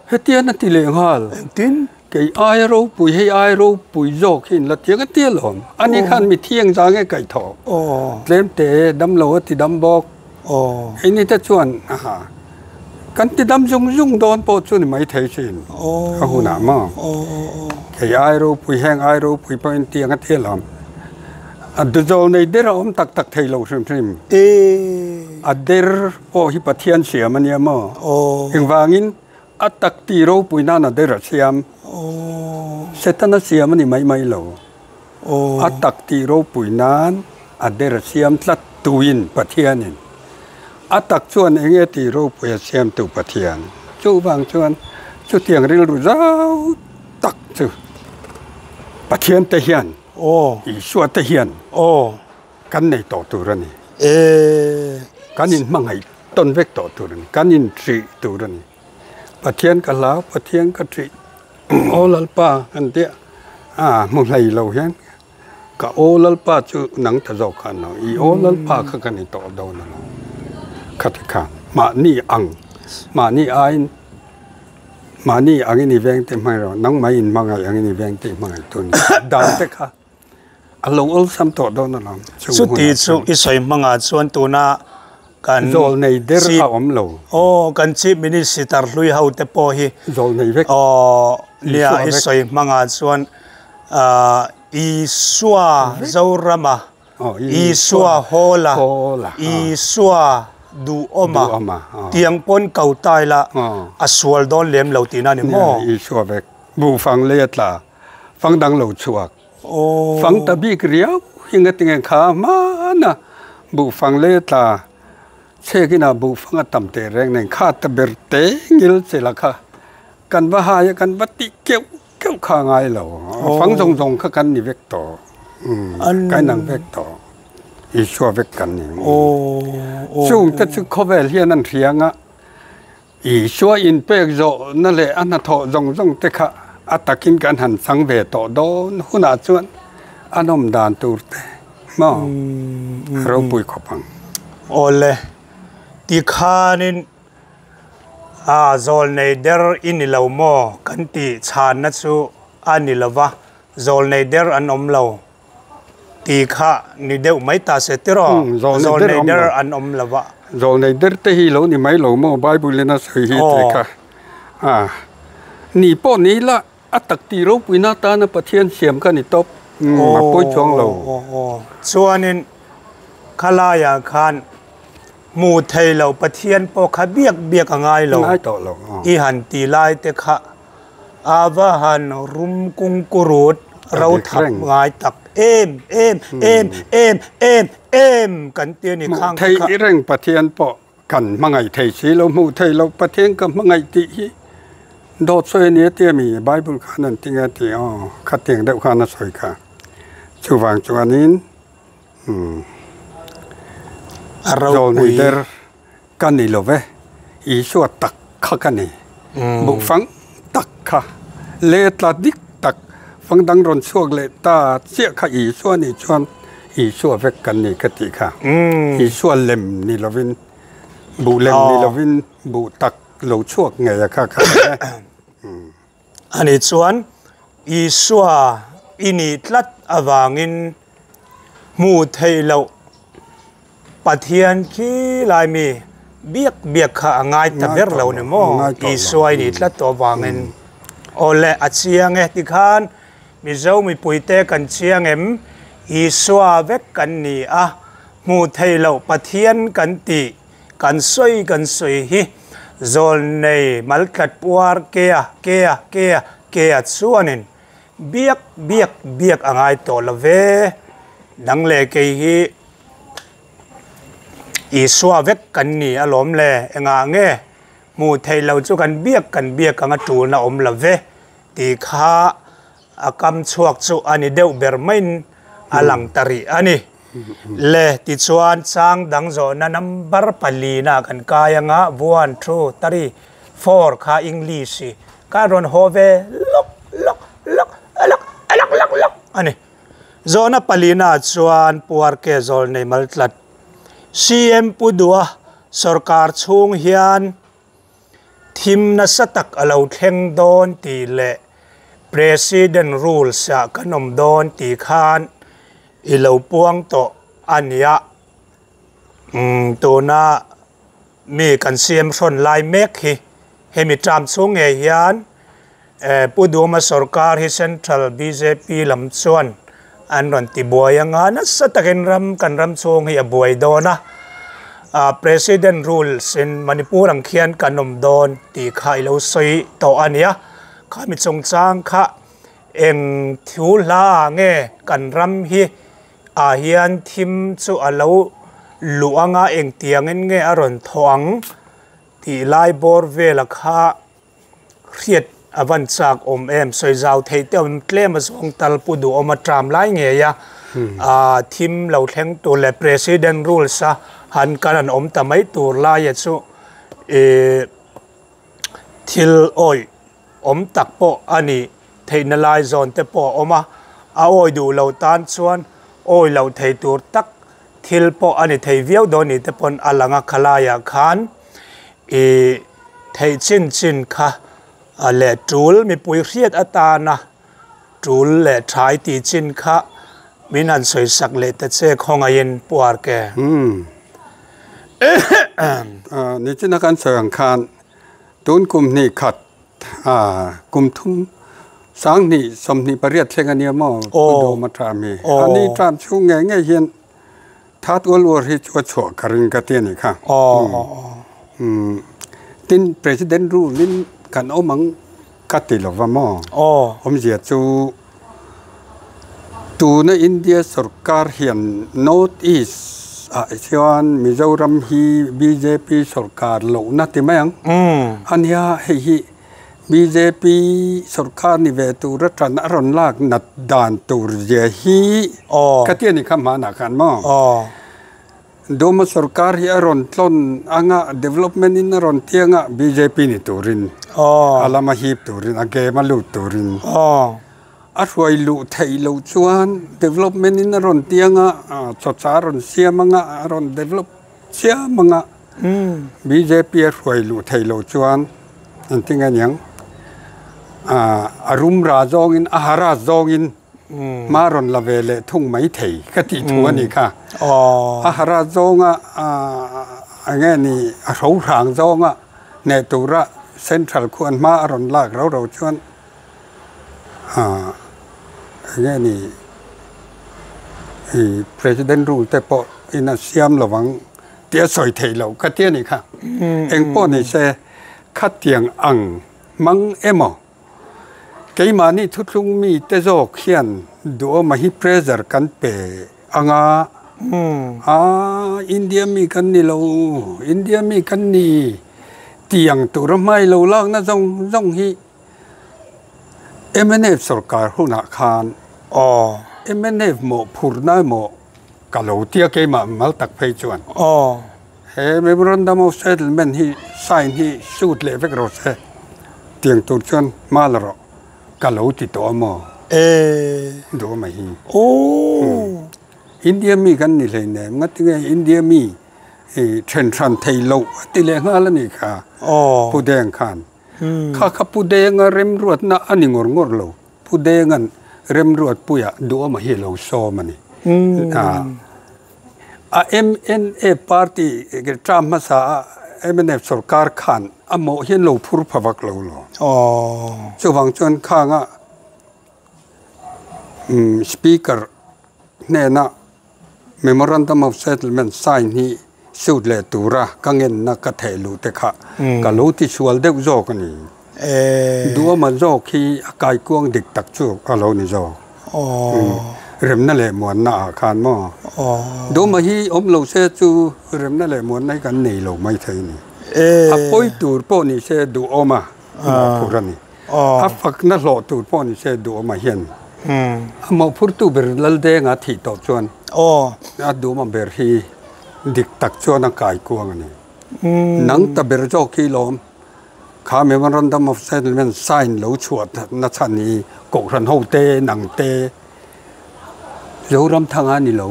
hetian a ti leh nghal. Engtin? Kei aia ropui hei aia ropui zawk hi in la tiang a ti alawm. Ani khan mi thiang za nge kaih thawh. Tlem te dam lo a ti dam bawk. Hei ni te chuan aha kan ti dam zung zung dawn pawh chu ni mai thei thin a hunah maw. Kei aia ropui heng aia ropui pawh in tiang a ti alawm. A duzawlnei der a awm tak tak thei lo hrim hrim. A der pawh hi Pathian siam a nia maw? Engvangin a tak ti ropui nan a der a siam. Setana siam a ni mai mai lo. A tak tih ropui nan a der a siam tlat tuin Pathianin a tak chuan eng nge tih ropui a siamtu Pathian. Chuvang chuan chutiang rilru zau tak chu Pathian te hian Isua te hian kan nei tawh tur a ni. Kan inhmangaih tawn vek tawh tur a ni. Kan inhrih tur a ni. Pathian ka hlau, Pathian ka ṭih, Aw Lalpa kan tia a hmu hlei lo hian ka Aw Lalpa chu nang ta zawk khan lo, i Aw Lalpa kha ka ni tawh dawn a lo. Khati khan mahni ang, mahni aiin, mahni angin i veng te hmang rawh, nangmah in hmangaih angin i veng te hmangaih tur ni. Dan te kha A lo awlsam tawh dawn alawm. Chuti chu i sawi hmangah chuan tuna kan Zawlnei der a awm lo. Aw, kan Chief Minister hlui ho te pawh hi Zawlnei vek. Aw, nia i sawi hmangah chuan Isua Zorama, Isua Hawla, Isua Duhawma tiang pawn ko ta ila a sual dawn lem lo tihna a ni maw? Nia, Isua vek. Buhfang lei a tla. Fang dang lo chhuak. Fang ta bik riau hi nga tinge kha hmana buhfang le tla chhekin ah buhfang a tam teh reng nen kha ta ber te ngil che la kha kan va hai a kan va tih keuh keuh kha a ngai lo. Fang zawng zawng kha kan ni vek tawh. Kan inang vek tawh. Isua vek kan ni. Chung te chu khawvel hian an hria anga Isua inpek zawhna leh a hnathawh zawng zawng te kha a takin kan han chang ve tawh dawn hunah chuan a nawm dan tur te maw ropui khawp ang. Awle, tikhanin a zawlnei der i ni lo maw kan tih chhanna chu a ni lo va, zawlnei der an awm lo Ti kha ni deuh mai ta se tiraw? Zawlnei der an awm lo va. Zawlnei der te hi lo ni mai lo maw Bible in a sawi hi tih kha. A ni pawh ni ila a tak tih ropuina atana Pathian siam kha ni tawp. A pawi chuang lo. Chuanin khalaiah khan hmu thei lo Pathian pawh kha biak biak a ngai lo. Ngai tawh lo. I han ti lai te kha. A va han rum kungkurut ro thap ngai tak em em em em em em kan ti a ni khang te kha. Hmuh theih reng Pathian pawh kan hmangaih thei si lo, hmuh theih loh Pathian ka hmangaih tih hi dawt sawi a ni a tia mi Bible khan an ti nge tih aw khatiang deuh khan a sawi kha. Chuvang chuanin umm zawlnei der Ka ni lo ve, Isua tak kha ka ni. Buhfang tak kha, le tla dik tak, fang dang rawn chhuak leh ta chiah kha Isua nih chuan Isua vek kan ni ka tih kha. Isua lem ni lovin, buh lem ni lovin buh tak lo chhuak ngei a kha kha ni e. Ani chuan Isua i nih tlat avangin hmuh theih loh Pathian khi lai mi biak biak kha a ngai ta ber lo ni maw? Isua i nih tlat tawh avangin. Awle, a chiang e. Tikhan Mizo mipuite kan chiang em? Isua vek kan ni a, hmuh theih loh Pathian kan tih Kan sawi kan sawi hi zawlnei maltlat puar kea kea kea kea chuanin biak biak biak a ngai tawh lo ve. Nang leh kei hi Isua vek kan ni alawm le, engah nge hmuh theih lo chu kan biak kan biak anga tulna awm lo ve tih kha a kam chhuak chu a ni deuh ber maiin a lang ta rih a ni. Le, tichuan chang dang zawhna number palina kan kai anga, one, two, three, four kha English i ka rawn haw ve lawk lawk lawk lawk lawk lawk lawk a ni. Zawhna palina chuan Puarke Zawlnei Maltlat CM Pu Dua sawrkar chhung hian Thim nasa tak a lo thleng dawn tih leh President rules ah kan awm dawn tih khan i lo puang tawh a nia. Umm tuna mi kan siam hrawn lai mek hi hemi term chhung ngei hian Pu Duhoma sorkar hi Central bjp lam chuan an rawn ti buai anga nasa takin ram kan ram chhung hi a buai dawn a, President rules in Manipur ang khian kan awm dawn tih kha i lo sawi tawh a nia, khami chungchang kha Eng thu hla ah nge kan ram hi ah hian thim chu a lo luh anga engtiangin nge a rawn thawh ang tih lai bawr vela kha hriat a van chak awm em? Sawi zau thei te awm tlem a zawng tal pu duh awm a tram lai ngei a thim lo thleng tur leh President rules a han kan an awm ta mai tur laia chu thil awih awm tak pawh a nih theihna lai zawn te pawh a awm a, a awi duh lo tan chuan awi loh thei tur tak thil pawh a ni thei viau dawn ni te pawn a lang a, khalaiah khan ih theih chin chin kha leh tul mipui hriat atana tul leh thai tih chin kha min han sawi sak leh ta che khawngaihin Pu RK. Nichina kan sawi ang khan tun kum hnih khat kum thum sanghnih 28 thleng a nia maw Pu Dawma tram hi. A ni tram chhung ngei ngei hian Third World War hi chu a chhuah ka ring ka ti a nih kha. Tin President rule in kan awm ang ka ti lo va maw. Awmzia chu tuna India sorkar hian North East ah chuan Mizoram hi bjp sorkar lohna ti mai ang. A nia hei hi bjp sorkar ni ve tur atan a rawn lak nat dan tur zia hi ka ti a ni kha hmanah khan maw. Dawma sorkar hi a rawn tlawn anga development in a rawn tianga bjp ni turin a lama hip turin a game a lut turin a hruai luh theih loh chuan development in a rawn tianga chawcha a rawn siam anga a rawn develop chiam anga bjp a hruai luh theih loh chuan engtin nge niang a rum ra zawngin a harass zawngin hma rawn la ve leh thung mai thei ka tih thu a nih kha. A hara zawnga eng nge ni a hro hrang zawnga hneh tura central khuan hma a rawn lak rau rau chuan eng nge ni president rule te pawh in a siam lovang tih a sawi theih loh ka ti a nih kha. Eng pawh ni se khatiang ang hmang emaw Keimahni thuthlung mite zawk hian duhawma hi pressure kan pe anga, Aa, India mi kan ni lo, India mi kan ni tih ang tura hmai lo lakna zawng zawng hi mnf sorkar hunah khan mnf mawhphurhna emaw ka lo tia keimah mal tak phei chuan he memorandum of settlement hi sign hi shoot leh vek rawh se tiang tur chuan hma la rawh ka lo ti tawh a maw duh mai hi India mi kan ni hlei nem nga tinge India mi then hran thei loh a ti leh nghal a nih kha Pu Deng khan kha kha Pu Denga remruatna a ni ngawr ngawr lo. Pu Denga'n Remruatpuia duhawma hi lo sawm a ni. A MNA party term hmasa a mnf sorkar khan a mawh hian lo phur pha vak lo lo. Chuvang chuan khanga Speaker hnena Memorandum of Settlement sign hi suit leh tura ka ngenna ka theh luh te kha ka lo ti sual deuh zawk a ni. Duhawma zawk hi a kaikuang dik tak chu a lo ni zawk. Remna leh muanna ah khan maw? Duhawma hi awm lo se chu remna leh muanna hi kan nei lo mai thei a ni. A pawi tur pawh ni se duhawma mawhphurh a ni. A fakna hlawh tur pawh ni se Duhawma hian a mawhphurtu ber Laldenga thih tawh chuan a Duhawma ber hi dik tak chuan a kai kuang a ni. Nang ta ber zawk hi lawm kha Memorandum of Settlement sign lo chhuah na chhan hi Kohhran ho te nang te Zoramthanga ni lo,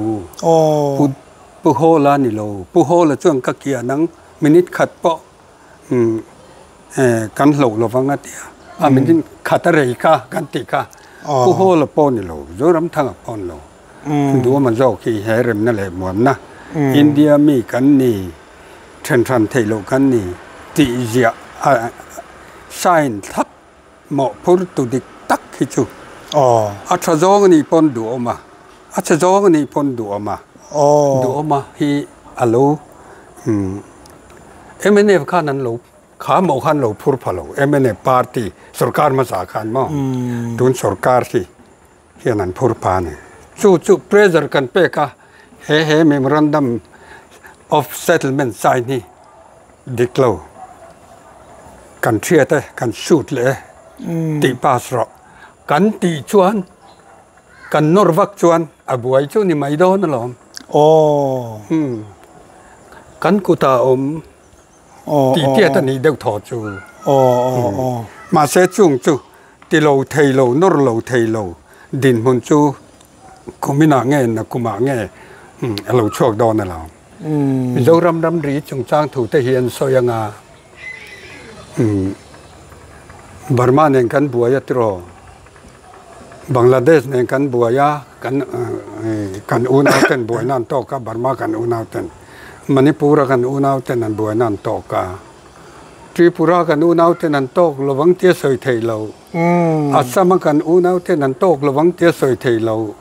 Pu Hawla ni lo, Pu Hawla chuan ka kian ang minute khat pawh kan hloh lo vang a ti a, a min khat a rei kha kan tih kha Pu Hawla pawh ni lo, Zoramthanga pawh ni lo, Duhawma zawk hi he remna leh muanna India mi kan ni, then hran theih loh kan ni tih ziah a sign thlap mawhphur tu dik tak hi chu a tha zawng a nih pawn Duhawma, a chhe zawng a nih pawn Duhawma, Duhawma hi a lo mnf khan an lo. Kha mo khan lo phur pha lo MNF party sorkar hmasa khan maw tun sorkar hi hian an phur pha a ni. Chu chu pressure kan pek a, he he memorandum of settlement sign hi dik lo kan hriat e, kan shoot leh e tih pass rawh. Kan tih chuan kan nawr vak chuan a buai chu ni mai dawn alawm. Aw. Kan kutah awm. Tih tiat a nih deuh thaw chu. Mahse chung chu ti lo thei lo, nawr lo thei lo dinhmun chu kuminah nge nakumah nge a lo chhuak dawn a lo. Mizoram ramri chungchang thu te hi an sawi anga Burma nen kan buai a tiraw, Bangladesh nen kan buai a, kan unau ten buaina an tawk a, Burma kan unau ten. Manipur-a kan unauten an buaina an tawk a, Tripura kan unauten an tawk lovang tia sawi thei lo, Assam-a kan unauten an tawk lovang tia sawi thei lo.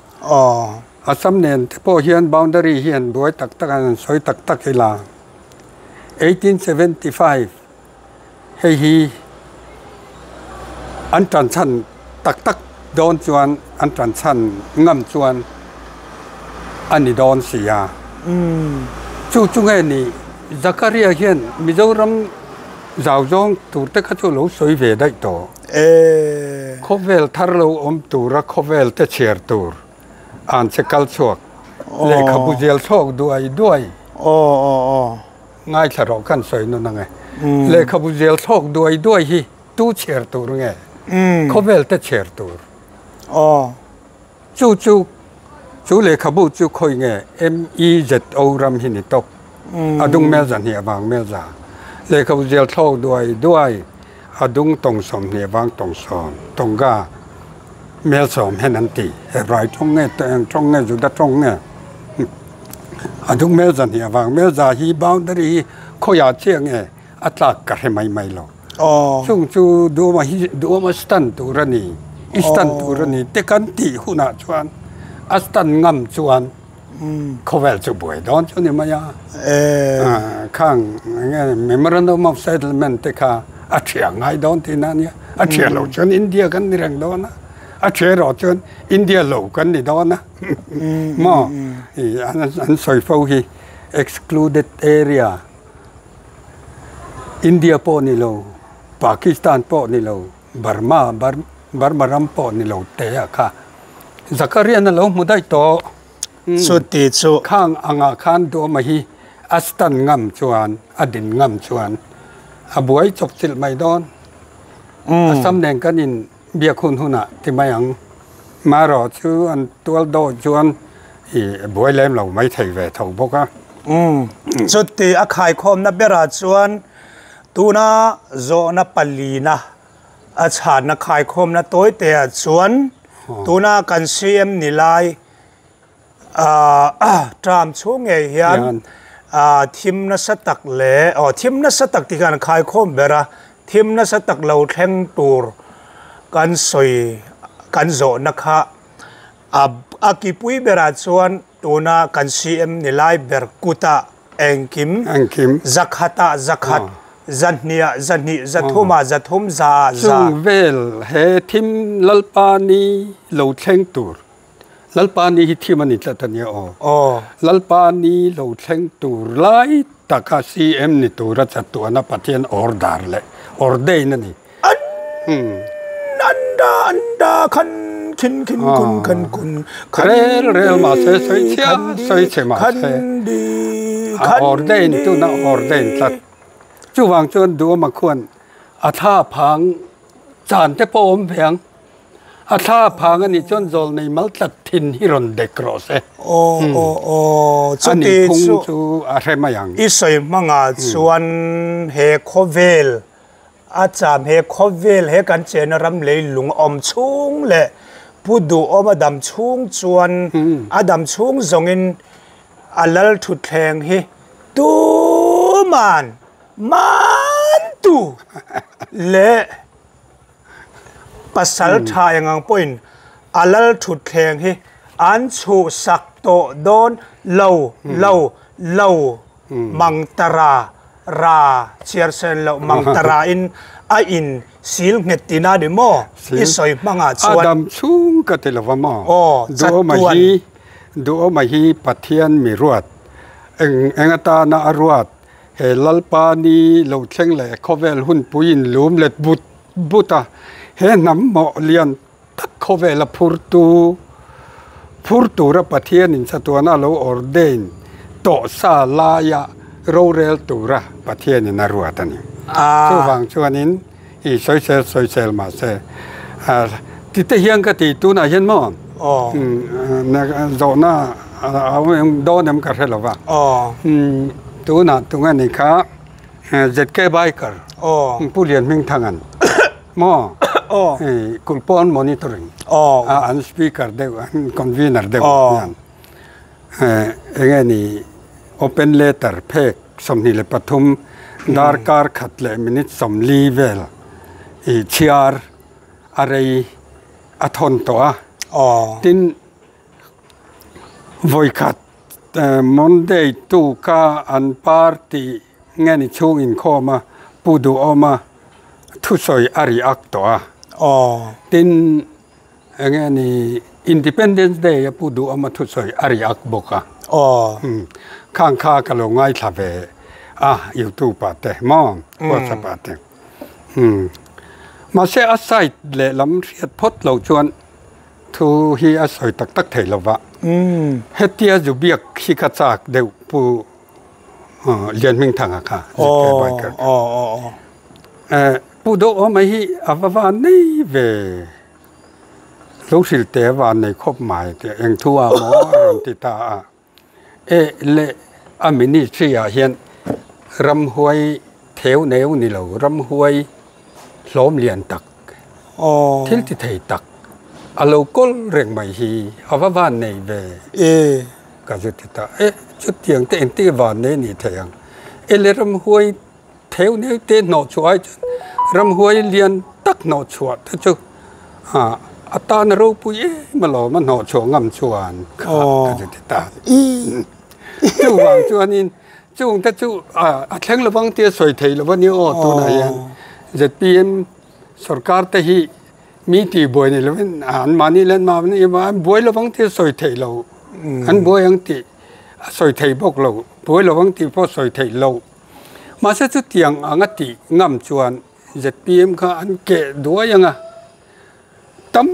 Assam nen te pawh hian boundary hi an buai tak tak a, an sawi tak tak ila. 1875 hei hi an tan chhan tak tak dawn chuan an tan chhan ngam chuan a ni dawn si a. Chu chu nge ni Zakaria hian Mizoram zau zawng tur te kha chu lo sawi ve daih tawh. Khawvel thar lo awm tura khawvel te chhiar tur an che kal chhuak lehkhabu zial thlawk duai duai. Ngaithla rawh kan sawi nun ang e. Lehkhabu zel thlawk duai duai hi tu chhiar tur nge? Khawvel te chhiar tur. Chu chu chu lehkhabu chu khawi nge MEZO ram hi ni tawp. A dung mel za hnih avang mel za. Lehkhabu zel thlawk duai duai a dung tawng 20 avang tawng sawm tawngka mel sawm hen an ti. Hebrai tawng nge eng tawng nge Juda tawng nge? A dung mel za hnih avang mel za hi boundary hi khawiah chiah nge a tlak ka hre mai mai lo. Chung chu duhawma hi duhawma stand tur a ni, i stand tur a ni te kan tih hunah chuan a stand ngam chuan khawvel chu buai dawn chu ni mai a. Khang enge memorandum of settlement te kha a thiah ngai dawn tihna a nia, a thiah loh chuan India kan ni reng dawn a, a thiah erawh chuan India lo kan ni dawn a. Maw an sawi fo hi excluded area India pawh ni lo Pakistan pawh ni lo Burma Burma ram pawh ni lo te a kha Zakarian a lo hmu daih tawh chuti chu khang angah khan duama hi a stand ngam chuan a din ngam chuan a buai chawp chilh mai dawn Assam nen kan in Biak hun hunah ti mai ang. Marawh chu an tual dawh chuan i buai lem lo mai thei ve tho bawk a. Umm. Chuti a khaikhawmna berah chuan tuna zawhna palina a chhanna khaikhawmna tawiteah chuan tuna kan CM ni lai term chhung ngei hian thim nasa tak leh aw thim nasa tak tih khan khaikhawm ber a, thim nasa tak lo thleng tur kan sawi kan zawhna kha a kipui berah chuan tuna kan CM ni lai ber kutah engkim zakhatah zakhat zahniah zahnih zathumah zathum zaah za. Chung vel he thim Lalpa ni lo thleng tur Lalpa ni hi thim a ni tlat a nia aw. Aw. Lalpa ni lo thleng tur lai taka CM ni tura chatuana Pathian order leh ordain a ni. An anda anda khan khin khin kun khan kun khan Rel rel mah se sawi chhia sawi chhe mah se a ordain tuna ordain tlat. Chuvang chuan Duama khuan a thla phang chan te pawh awm ve ang. A thla phang a nih chuan zawl nei mal tlat thin hi rawn dek rawh se. Aw aw aw A nih phung chu a hre mai ang. I sawi hmangah chuan he khawvel a cham he khawvel he kan chena ram leilung awm chhung leh Pu Duhawm a dam chhung chuan a dam chhung zawngin a lal thutthleng hi tuman mantu leh Pasal tha eng ang pawhin a lal thutthleng hi an chhuhsak tawh dawn lo lo lo mang tara. Ra chhiar sen loh mang ta ra in a in sil nghet tina ni maw i sawi hmangah chuan. A dam chhung ka ti lo va maw? Duhawma hi Duhawma hi Pathian mi ruat eng eng atana a ruat he Lalpa ni lo thleng leh khawvel hunpui in lum let but but a he hnam mawh lian tak khawvela phurtu phur tura Pathianin chatuana a lo ordain tawh sa laia rorel tura Pathianin a ruat a ni. Chuvang chuanin i sawisel sawisel mahse ti te hian ka ti tunah hian maw zawhna a awm dawn em ka hre lo va. Tunah tunge ni kha ZK Biker Pu Lianhmingthanga'n Maw? Hei kulhpawn monitoring a an speaker deuh an convener deuh hian enge ni open letter phek 23 darkar khat leh minute 40 vel i chhiar a rei a thawn tawh a. Tin vawikhat Monday tuka an party nge ni chhung inkhawm a Pu Duhawma thusawi a react tawh a. Tin, enge ni Independence Day a Pu Duhawma thusawi a react bawk a. Khang kha ka lo ngaithla ve a YouTube ah te maw WhatsApp ah te. Mahse a side lehlam hriat phawt lo chuan thu hi a sawi tak tak thei lova. Hetia zu biak hi ka chak deuh Pu Lianhmingthanga kha ZK Biker kha. Pu Duhawma hi a va van nei ve lo hrilh te a van nei khawp mai tih eng thu ah maw a rawn ti ta a. E le a ministry ah hian ramhuai theu neu ni lo ramhuai hlawm lian tak thil ti thei tak a lo kawl reng mai hi a va van nei ve ka zu ti ta e chutiang te engtin van nei ni thei ang e le ramhuai theu neu te hnawh chhuah ai chuan ramhuai lian tak hnawh chhuah te chu a tan a ropui em alawm a hnawh chhuah ngam chuan kha ka zu ti ta chuvang chuanin Chung te chu a thleng lovang tia sawi thei lo a ni aw tunah hian zpm sorkar te hi mi tih buai ni lovin an mahni leh an mahni an buai lovang tia sawi thei lo an buai ang tih a sawi thei bawk lo buai lovang tih pawh sawi thei lo mahse chutiang anga tih ngam chuan zpm kha an keh duai ang a tam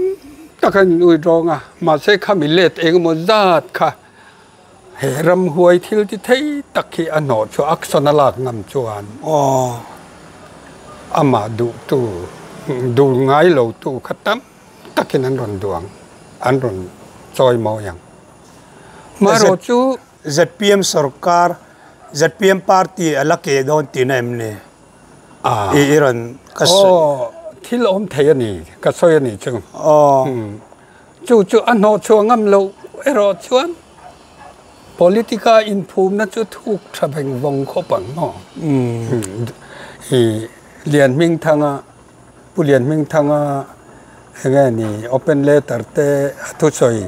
tak a inui rawng a mahse khami let engemaw zat kha He ramhuai thil ti thei tak hi a hnawh chu action a lak ngam chuan amah duhtu duh ngai lo tu kha tam takin an rawn duh ang, an rawn chawi mawi ang. Marawh chu. Zpm sorkar, zpm party a la ke dawn tihna em ni? I rawn ka sawi. Aw, thil awm thei a ni, ka sawi a nih chu. Chu chu a hnawhchhuah ngam loh erawh chuan politica inphumna chu thuk tha veng vawng khawp ang maw? I Lianhmingthanga, Pu Lianhmingthanga enge ni open letter te a thusawi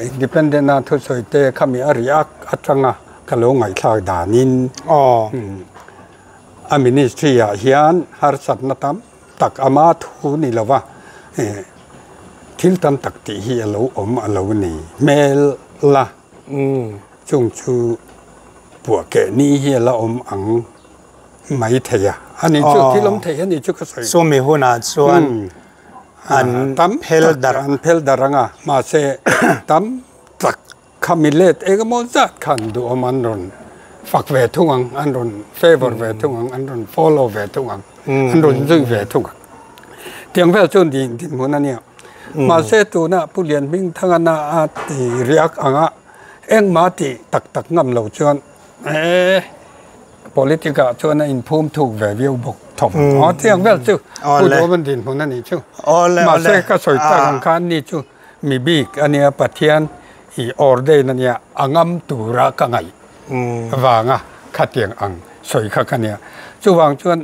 independent a thusawi te khami a react atanga ka lo ngaihthlak danin a ministry ah hian harsatna tam tak ama thu ni lova thil tam tak tih hi a lo awm a lo ni hmel la chung chu puah keh ni hi a la awm ang mai thei a a ni chu thil awm thei a ni chu ka sawi chumi hunah chuan an phel darh an phel darh ang a mahse tam tak Khami let eng emaw zat khan duhawm an rawn fak ve thung ang, an rawn favour ve thung ang, an rawn follow ve thung ang, an rawn zui ve thung ang. Tiang vel chu din dinhmun a nia. Mahse tuna Pu Lianhmingthanga na a ti riak anga engmah tih tak tak ngam lo chuan eh politic ah chuan a inphum thuk ve viau bawk thawm. Aw tiang vel chu Pu Duhawm an dinhmun a nih chu. Mahse ka sawi tak ang khan ni chu Mi bik a nia Pathian i ordain a nia a ngam tura ka ngaih vanga khatiang ang sawi kha ka nia. Chuvang chuan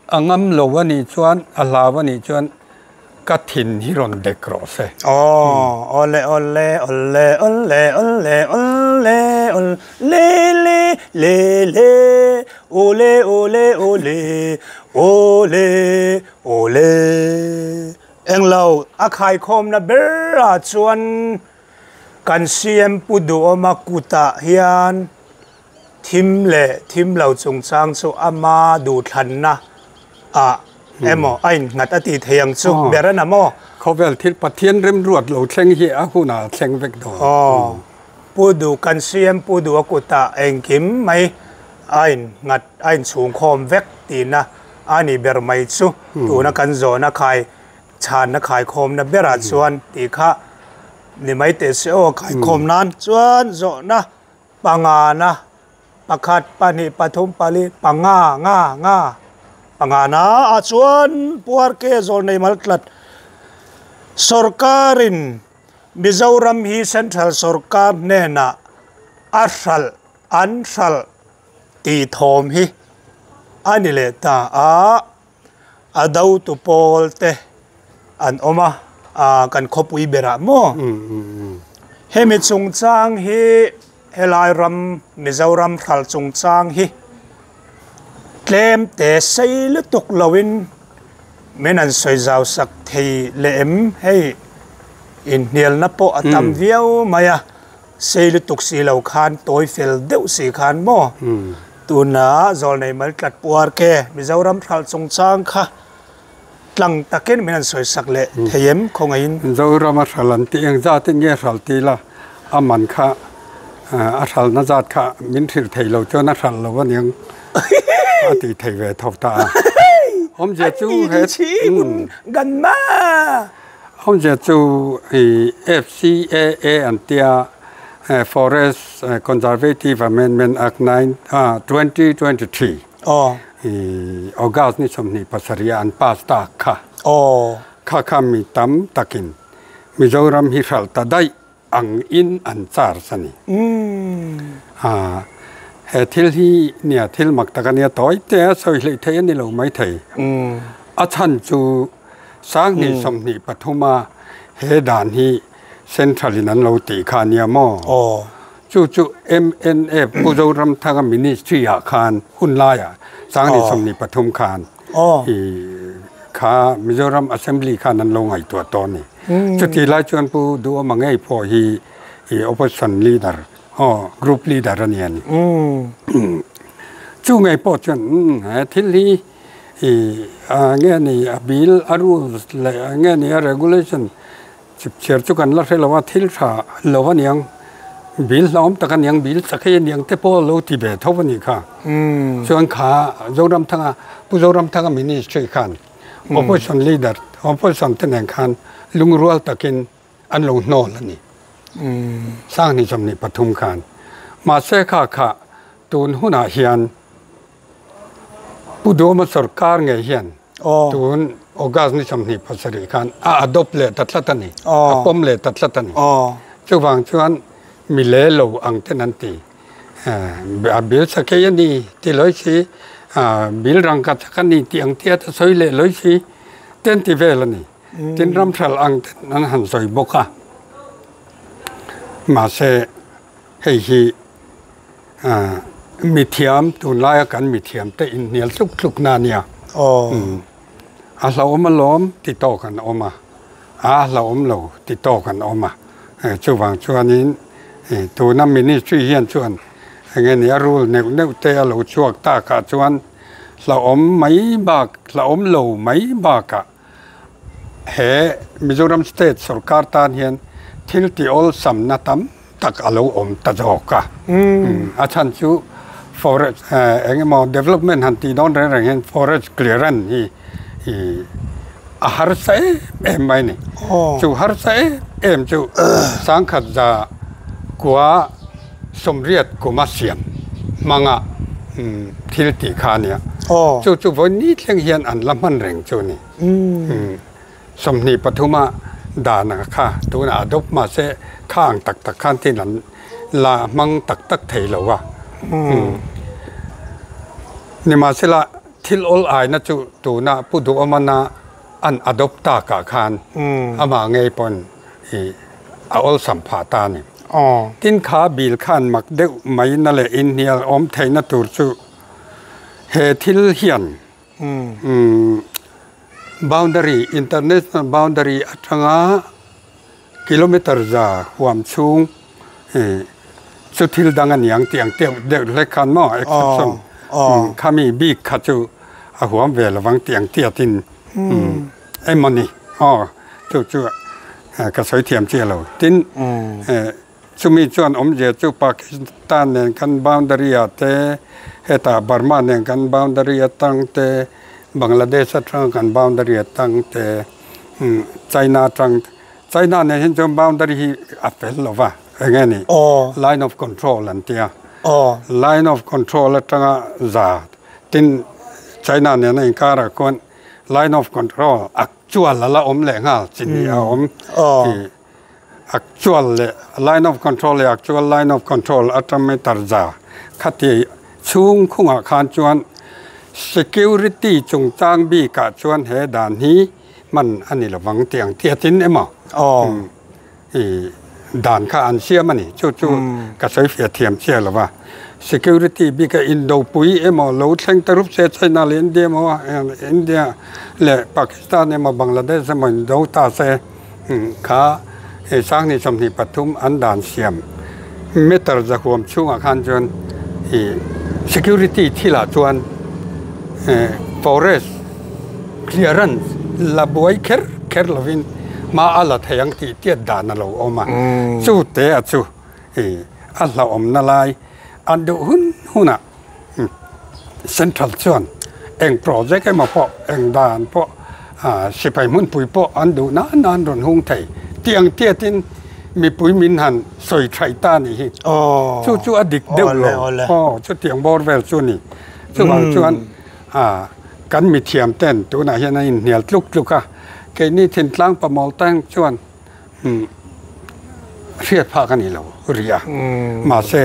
a ngam lo a nih chuan a hlau a nih chuan ka thin hi rawn dek rawh se. Aw awle awle awle awle awle awle awle le le le le. Awle awle awle awle awle Englo a khaikhawmna berah chuan kan CM Pu Duhawma kutah hian thim leh thim lo chungchang chu ama duhthlanna ah emaw a innghat a tih thei ang chu ber a na maw? Khawvel thil Pathian remruat lo thleng hi a hunah a thleng vek dawn. Aw, Pu Duh kan CM Pu Duh a kutah engkim mai a innghat a inchhungkhawm vek tihna a ni ber mai chu tuna kan zawhna khai chhanna khaikhawmna berah chuan tih kha ni mai teh se aw khaikhawm nan chuan zawhna pangana pakhat pahnih pathum pali panga nga nga pangana ah chuan puar ke zawl nei mal tlat sorkarin Mizoram hi central sorkar hnenah a hralh an hralh tih thawm hi a ni leh ta a, a dotu pawl te an awm a, ah kan khawpui berah maw? Hemi chungchang hi helai ram Mizoram hralh chungchang hi tlem te sei lutuk loin min an sawi zau sak thei leh em hei inhnialna pawh a tam viau mai a. Sei lutuk si lo khan tawi fel deuh si khan maw? Tuna Zawlnei Maltlat Puar ke Mizoram hralh chungchang kha tlang takin min han sawisak leh thei em khawngaihin? Mizoram a hralh an tih eng zatin nge hralh ti la, a man kha a hralhna zat kha min hrilh thei lo chuan a hralh lo aniang a tih thei ve tho ta a. Awmzia chu he. Awmzia chu i FCAA an tia Forest Conservative Amendment Act 2023 i August ni 27 a an pass tak kha. Kha kha mi tam takin Mizoram hi hralh ta daih ang in an charge a ni. He thil hi nia thil mak tak a nia tawi te a sawi hleih theih a ni lo mai thei. A chhan chu 20 23 a he dan hi Central in an lo tih kha a nia maw? Chu chu MNF Pu Zoramthanga Ministry ah khan hun laiah 2023 khan i kha Mizoram Assembly khan an lo ngaihtuah tawh a ni. Chuti lai chuan Pu Duhawma ngei pawh hi i opposition leader aw group leader a ni a ni. Chu ngei pawh chuan he thil hi i nge ni a bill a rules leh nge ni a regulation chipchiar chu kan la hre lo a thil tha lo a niang bill hlauhawm tak a niang bill chak hei a niang te pawh lo ti ve tho a nih kha. Chuan kha Zoramthanga Pu Zoramthanga ministry khan Opposition leader, opposition te nen khan lungrual takin an lo hnawl a ni. 2023 khan. Mahse kha kha tun hunah hian Pu Duhawma sorkar ngei hian tun August ni 27 khan a adopt leh ta tlat a ni. A pawm leh ta tlat a ni. Chuvang chuan mi le lo ang ten an ti. A bil sakei a ni ti lawi si, bil rangka chak a ni tih ang tia ta sawi leh lawi si te an ti vel a ni. Tin ram hral ang ten an han sawi bawk a. Mahse hei hi mithiam tunlaia kan mithiam te inhnial tluk tluk na a nia. A hlauhawm alawm ti tawk an awm a, a hlauhawm lo ti tawk an awm a. Chuvang chuanin tuna ministry hian chuan eng nge a rule neuh neuh te a lo chhuak takah chuan hlauhawm mai bak hlauhawm lo mai bakah he Mizoram state sorkar tan hian thil ti awlsamna tam tak a lo awm ta zawk a. A chhan chu forest eng emaw development han tih dawn reng reng hian forest clearance hi a harsa em em mai a ni. Chu harsa em em chu sangkhat za kua sawmriat kuma siam hmanga thil tih kha a nia. Chu chu vawi ni thleng hian an la hman reng chu a ni. 23 a dan a kha tunah a dawp mahse kha ang tak tak khan thil an la hmang tak tak thei lo a. Nimahsela thil awl aina chu tuna Pu Duhawmana an adopt takah khan amah ngei pawn i a awlsam phah ta a ni. Tin kha bil khan mak deuh mai na leh inhnial awm theihna tur chu. He thil hian boundary, international boundary atanga kilometre za huam chhung chu thil dang a niang tih ang deuh deuh hlek khan maw exception khami bik kha chu a huam ve lovang tih ang tiatin emawni aw chu chu ka sawi thiam chiah lo. Tin, Chumi chuan awmzia chu Pakistan nen kan boundary ah te, hetah Burma nen kan boundary atang te, Bangladesh atanga kan boundary atang te, China atang te, China nen hian chuan boundary hi a fel lo va, eng nge ni? Line of control an tia. Line of control atanga za tin China nena inkarah khuan line of control actual a la awm leh nghal chi ni a awm. Actual leh line of control leh actual line of control atang meter za khati chhung khungah khan chuan security chungchang bikah chuan he dan hi hman a ni lovang tih ang tiatin emaw i dan kha an siam a ni. Chu chu ka sawi fiah thiam chiah lo va. Security bika indopui emaw lo thleng ta rup se China leh India emaw India leh Pakistan emaw Bangladesh emaw indo ta se Kha he Sangni 23 an dan siam meter zahuam chhungah khan chuan ih security thilah chuan forest clearance la buai kher kher lovin hma a la thei ang tih tiat dan a lo awm a, chu te a chu ih a hlauhawmna lai an duh hun hunah Central chuan eng project emaw pawh eng dan pawh sipai hmunpui pawh an duh nan nan rawn hung thei tih ang tiatin mipui min han sawi thaih ta a nih hi. Chu chu a dik deuh lo. Aw chutiang bawr vel chu a ni. Chuvang chuan kan mithiam ten tunah hian an inhnial tluk tluk a, keini thintlang pamawl tang chuan hriat phak a ni lo rih a. Mahse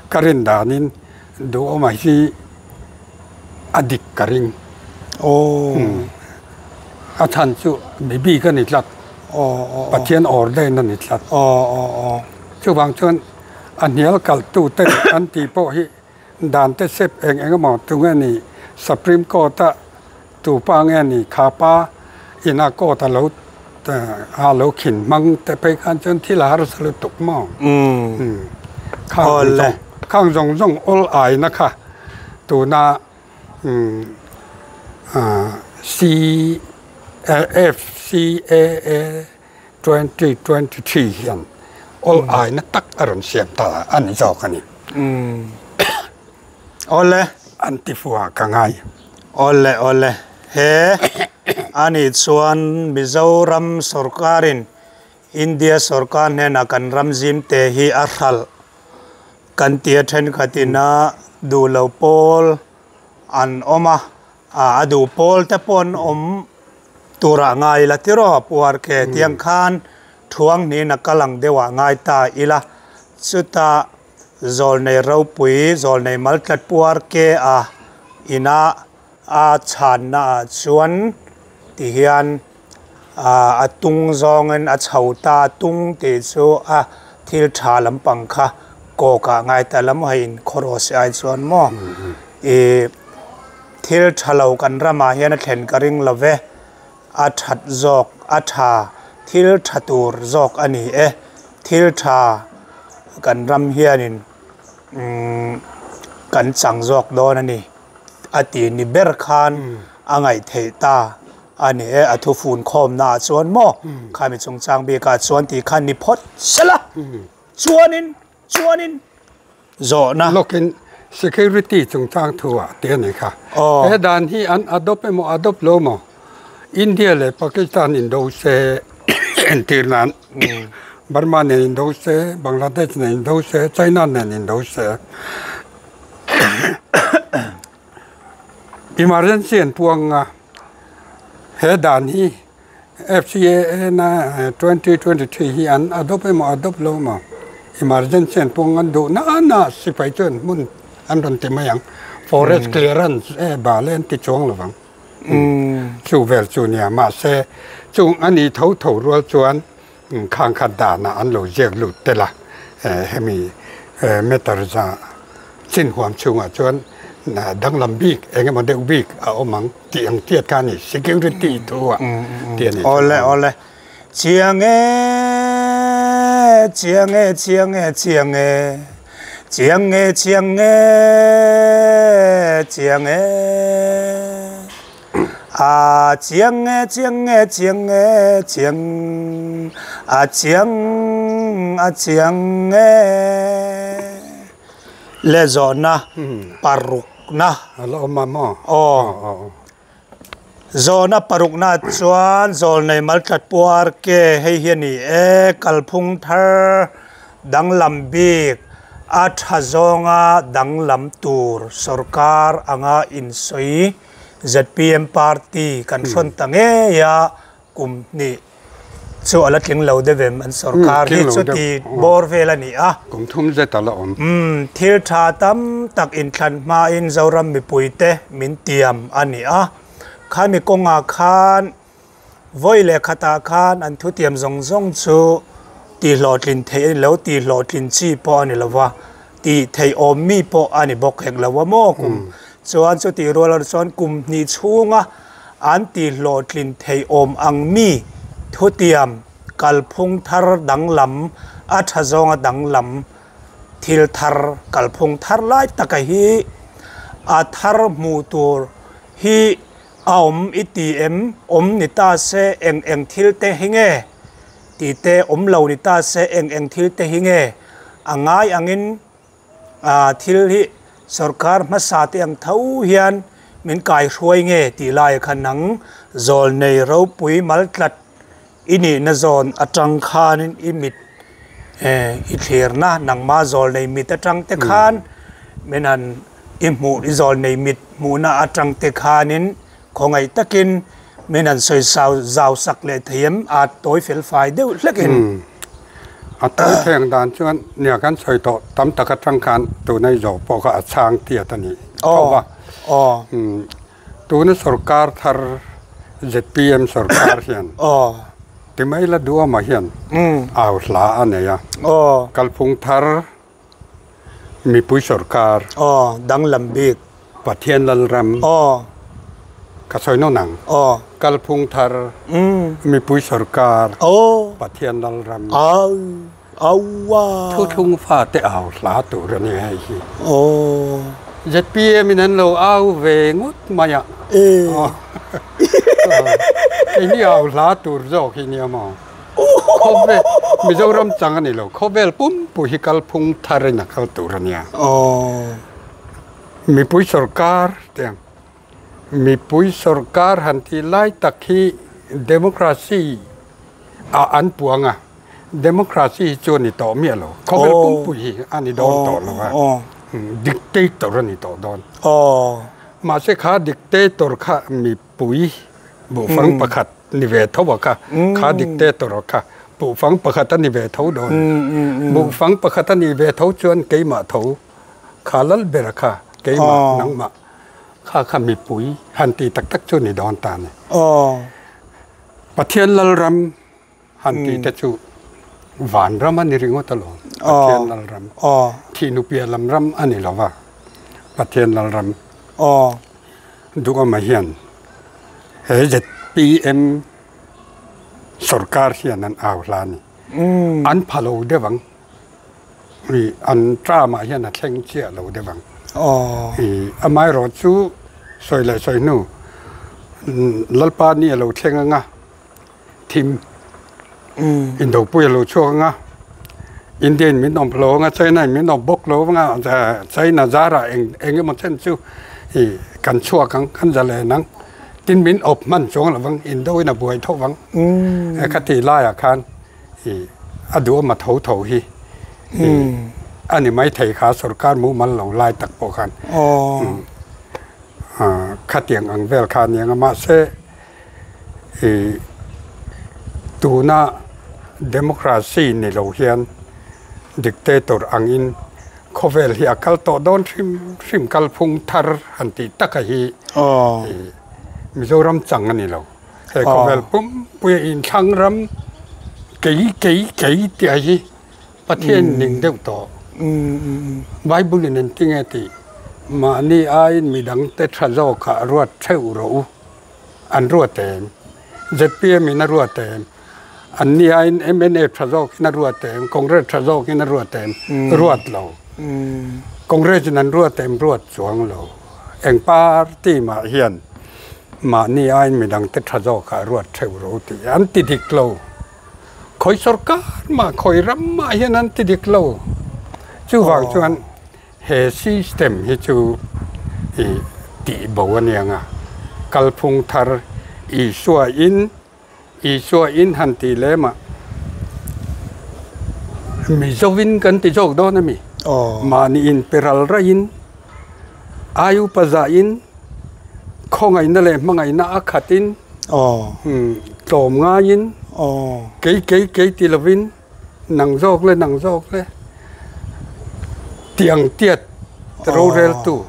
ka rin danin Duhawma hi a dik ka ring. A chhan chu mi bik a ni tlat. Pathian ordain a ni tlat. Chuvang chuan a hnial kaltu te an tih pawh hi dan te sep eng eng emaw tu nge ni Supreme Court a tu pa nge ni kha pa ina court a lo a lo khin hmang te phei khan chuan thil a harsa lutuk maw? Khang zawng khang zawng zawng awl aina kha tuna CFCAA 2023 hian awl aina tak a rawn siam ta a ni zawk a ni. Awle. An ti fuah ka ngai. Awle awle. He ani chuan Mizoram sorkarin India sorkar hnenah kan ram zim te hi a hralh kan tia thenkhatin a duh lo pawl an awm a, a duh pawl te pawh an awm turah ngai ila tiraw puar ke tiang khan thuang hnin a kal ang deuhah ngai ta ila chutah Zawlnei ropui, zawlnei maltlat puar ke a ina a chhanna ah chuan ti hian a tung zawngin a chho ta tung tih chu a thil tha lampang kha kawk ah ngai ta lam hei in khawraw si ai chuan maw ih thil tha lo kan ramah hian a thlen ka ring lo ve a that zawk a tha thil tha tur zawk a ni e thil tha kan ram hianin umm kan chang zawk dawn a ni a tih ni ber khan a ngaih theih ta a ni e a thufun khawmna ah chuan maw khami chungchang bikah chuan tih khan ni phawt sela chuanin Chuanin zawhna. Lawkin security chungchang thu ah te a ni kha. He dan hi an adopt emaw adopt lo maw? India leh Pakistan indo se entir nan Burma nen indo se, Bangladesh nen indo se, China nen indo se. Emergency an puang a, he dan hi FCAA na 2023 hi an adopt emaw adopt lo emaw emergency an pawng an duh na na sipai chuan hmun an rawn ti mai ang. Forest clearance e bal e an ti chuang lo vang. Chu vel chu nia mahse chung a ni tho tho rual chuan khang khat danah an lo ziak lut tel a hemi matter za chin huam chhungah chuan. Danglam bik eng emaw deuh bik a awm ang tih ang tiat kha a ni, security thu ah tih a ni. Awle awle. Chiang e, chiang e, chiang e, chiang e, chiang e, chiang e, chiang e. A chiang e, chiang e, chiang e, chiang, a chiang, a chiang e. Le zawhna parukna. A la awm a maw? Aw. Zawhna parukna chuan zawlnei maltlat puar ke hei hi a ni e, kalphung thar danglam bik a tha zawnga danglam tur sorkar anga insawi zpm party kan hrawn ta ngei a kum hnih Chu a la tling lo deuh em an sorkar hi chuti bawr vel a ni a. Kum thum zet a la awm. Umm thil tha tam tak inthlan hmain Zoram mipuite min tiam a ni a. Khami kawngah khan vawi leh khatah khan an thutiam zawng zawng chu tihhlawhtlin theih a ni lo, tihhlawhtlin chi pawh a ni lo va, tih theih awm mi pawh a ni bawk hek lo a maw kum chuan chutih rual erawh chuan kum hnih chhunga An tihhlawhtlin theih awm ang mi thutiam kalphung thar danglam, a tha zawnga danglam thil thar kalphung thar lai taka hi a thar hmuh tur hi a awm i ti em? Awm ni ta se eng eng thil te hi nge? Tih te awm lo ni ta se eng eng thil te hi nge? A ngai angin thil hi sorkar hmasa te ang tho hian min kaihruai nge tih laiah khan nang zawlnei ropui maltlat i nihna zawn atang khanin i mit i thlirna nangma zawlnei mit atang te khan min han i hmuh i zawlnei mit hmuhna atang te khanin khawngaih takin Min an sawi sau zau sak leh thei em? A tawi fel fai deuh hlekin. A tawi theng dan chuan nia kan sawi tawh tam tak atang khan tuna i zawh pawh kha a chhang tiat a ni tho va. Tuna sorkar thar zpm sorkar hian ti mai la duama hian au hla a nei a. Kalphung thar Mipui sorkar. Aw, danglam bik. Pathian Lalram. Aw. Ka sawi nawn ang. Aw. Kalphung thar. Umm. Mipui sorkar. Aw. Pathian Lalram. Au. Aua. Thuthlung fate au hla tur a ni hei hi. Aw. Zpm in an lo au ve ngawt mai a. E. Aw. Keini au hla tur zawk hi nia maw? Khawvel, Mizoram chang a ni lo, khawvel pumpui hi kalphung tharin a kal tur a nia. Mipui sorkar te ang, mipui sorkar han tih lai tak hi democracy ah an puang a, democracy hi chu a ni tawh miah lo, khawvel pumpui hi a ni dawn tawh lo a, dictator a ni tawh dawn. Mahse kha dictator kha mipui Buhfang pakhat ni ve tho a kha, kha dictator a kha buhfang pakhat a ni ve tho dawn. Buhfang pakhat a nih ve tho chuan keimah tho kha lal ber a kha, keimah nangmah kha kha mipui han ti tak tak chu ni dawn ta a ni. Pathian Lalram han tih te chu vanram a ni ringawt alawm, Pathian Lalram. Thihnupiah lam ram a ni lo va, Pathian Lalram. Duhawma hian he zpm sorkar hian an au hla a ni. An pha lo deuh ang. An term ah hian a thleng chiah lo deuh ang. Amaherawh chu sawi leh sawi hnu Lalpa ni a lo thleng anga thim indopui a lo chhuak anga India in min awm lo anga China in min awm bawk lo anga China zarah eng eng emaw chen chu ih kan chhuak ang kan za len ang tin min awp hman chuang lo vang indo in a buai tho vang kha tih laiah khan ih a duhawm a tho tho hi ih a ni maithei kha sorkar mumal lo lai tak pawh khan khatiang ang vel kha a ni ang a mahse Ih tuna democracy ni lo hian dictator angin khawvel hi a kal tawh dawn hrim hrim kalphung thar han tih taka hi ih Mizoram chang a ni lo. He khawvel pumpuia inthlang ram kei kei kei tih hi Pathian ning deuh tawh. Bible in engtinge tih? Mahni aiin midangte tha zawkah ruat theuh rawh u. An ruat em? Zpm in a ruat em? Anni aiin mnf tha zawkin a ruat em? Congress tha zawkin a ruat em? Ruat lo. Congress in an ruat em? Ruat chuang lo. Eng party mah hian mahni aiin midangte tha zawkah ruat theuh rawh u tih an ti dik lo. Khawi sorkar mah, khawi ram mah hian an ti dik lo. Chuvang chuan he system hi chu i tih bo a niang a, kalphung thar Isua in, Isua in han tih lem ah Mizo in kan ti zawk dawn a mi? Mahni in pe ral raih in, ai upa zah in, khawngaihna leh hmangaihna a khat in, tlawm ngai in, kei kei kei ti lovin, Nang zawk le nang zawk le tiang tiat roreltu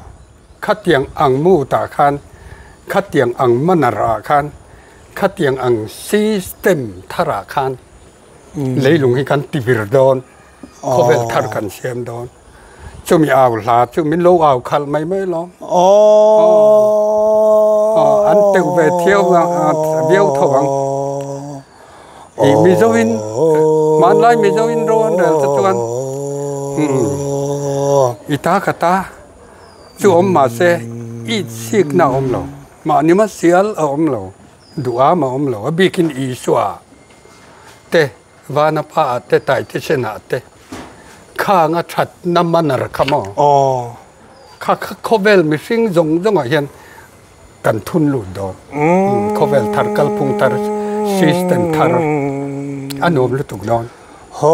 khatiang ang mood ah khan khatiang ang manner ah khan khatiang ang system thar ah khan leilung hi kan ti vir dawn khawvel thar kan siam dawn chumi au hla chu min lo au khalh mai mai lawm an teuh ve thiau viau tho ang. I Mizo in hmanlai Mizo in ro an rel te chuan i ta ka ta chu awm mahse i chhikna a awm lo mahni ma sial a awm lo duham a awm lo a bikin Isua te vana pa ah te taitisen ah te khang a thatna manner kha maw kha kha khawvel mihring zawng zawng ah hian Kan thun lut dawn. Khawvel thar, kalphung thar, system thar a nuam lutuk dawn. Haw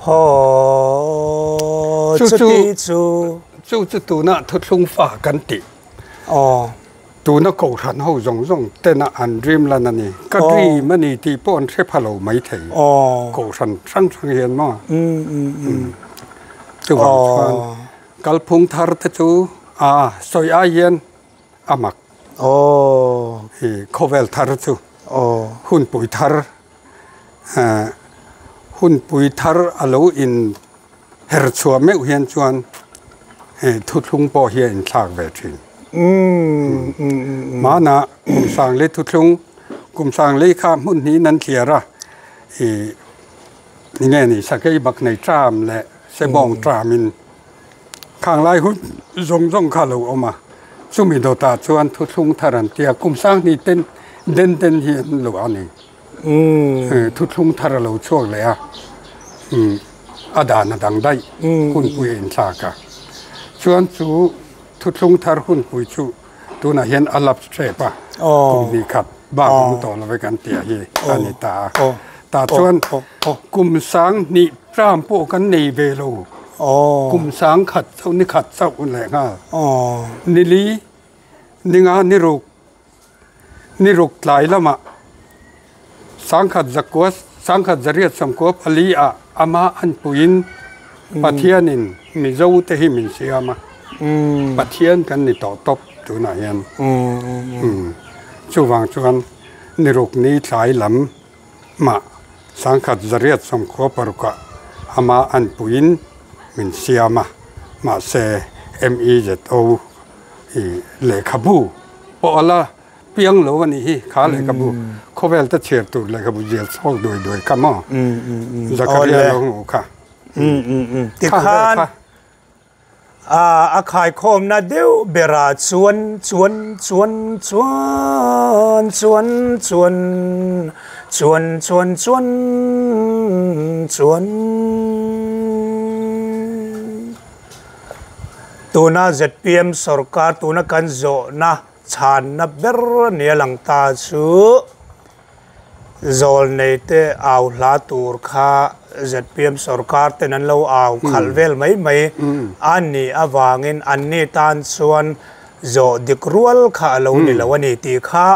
haw chuti chu. Chu chu tuna thuthlung fa kan tih. Tuna kohhran ho zawng zawng tena an dream lan a ni. Ka dream a ni tih pawh an hre pha lo maithei. Kohhran hrang hrang hian maw. Chuvang chuan. Kalphung thar te chu a sawi ai hian a mak. I khawvel thar chu hunpui thar hunpui thar a lo in her chhuah meuh hian chuan thuthlung pawh hi a inthlak ve thin. Mahna kum sangli thuthlung kum sangli kha hmun hnihin an thliar a i nge ni sakei bak nei tram leh Sebawng tramin khang lai hun zawng zawng kha a lo awm a, chumi dawtah chuan thuthlung thar an ti a, kum sanghnih ten den den hi an luah a ni. Thuthlung thar a lo chhuak leh a, a dan a dang daih hunpui a inthlak a. Chuan chu thuthlung thar hunpui chu tunah hian a lapse tep a, kum hnih khat bak awm tawh lo ve kan tih hi a ni ta a. Tah chuan kum sanghnih Tram pawh kan nei ve lo. Kum sang khat chauh, ni khat chauh leh nghal. Ni li, ni nga, ni ruk, ni ruk tlai lamah sangkhat zakua, sangkhat zariat sawmkua pali ah ama an puiin Pathianin Mizo te hi min siam a. Pathian kan ni tawh tawp tunah hian. Chuvang chuan ni ruk ni tlai lam Mah sangkhat zariat sawmkhua parukah ama an puiin min siam a, mahse MEZO i lehkhabu pawh a la piang lo a nih hi, kha lehkhabu khawvel te chhiar tur lehkhabu zial chhuak duai duai kha maw Zakaria lo hmuh kha. Tikhan A khaikhawmna deuh berah chuan chuan chuan chuan chuan chuan chuan chuan chuan chuan tuna zpm sorkar tuna kan zawhna chhanna ber nia lang ta chu Zawlnei te au hla tur kha zpm sorkar ten an lo au khalh vel mai mai a nih avangin anni tan chuan zawh dik rual kha a lo ni lo a ni tih kha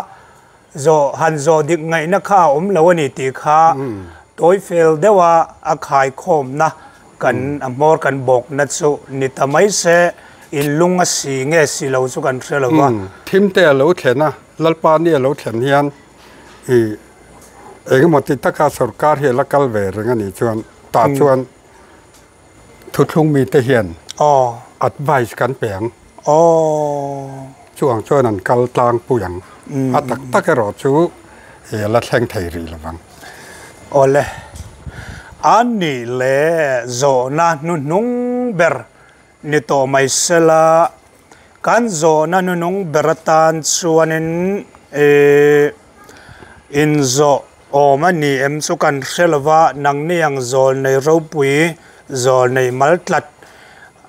zawh han zawh dik ngaihna kha a awm lo a ni tih kha tawi fel deuha a khaikhawmna kan a hmawr kan bawkna chu ni ta mai se inlung a si nge si lo chu kan hre lo va. Thim te a lo thlen a, Lalpa ni a lo thlen hian I engemaw ti taka sorkar hi a la kal ve reng a nih chuan tah chuan thuthlung mite hian Advice kan pe ang. Chu ang chuan an kal tlangpui ang. A tak tak erawh chu a la thleng thei rih lo vang. Awle, a nih leh zawhna hnuhnung ber ni tawh mai sela, kan zawhna hnuhnung ber atan chuanin inzawh awm a ni em chu kan hre lo va, nangni ang zawl nei ropui, zawl nei mal tlat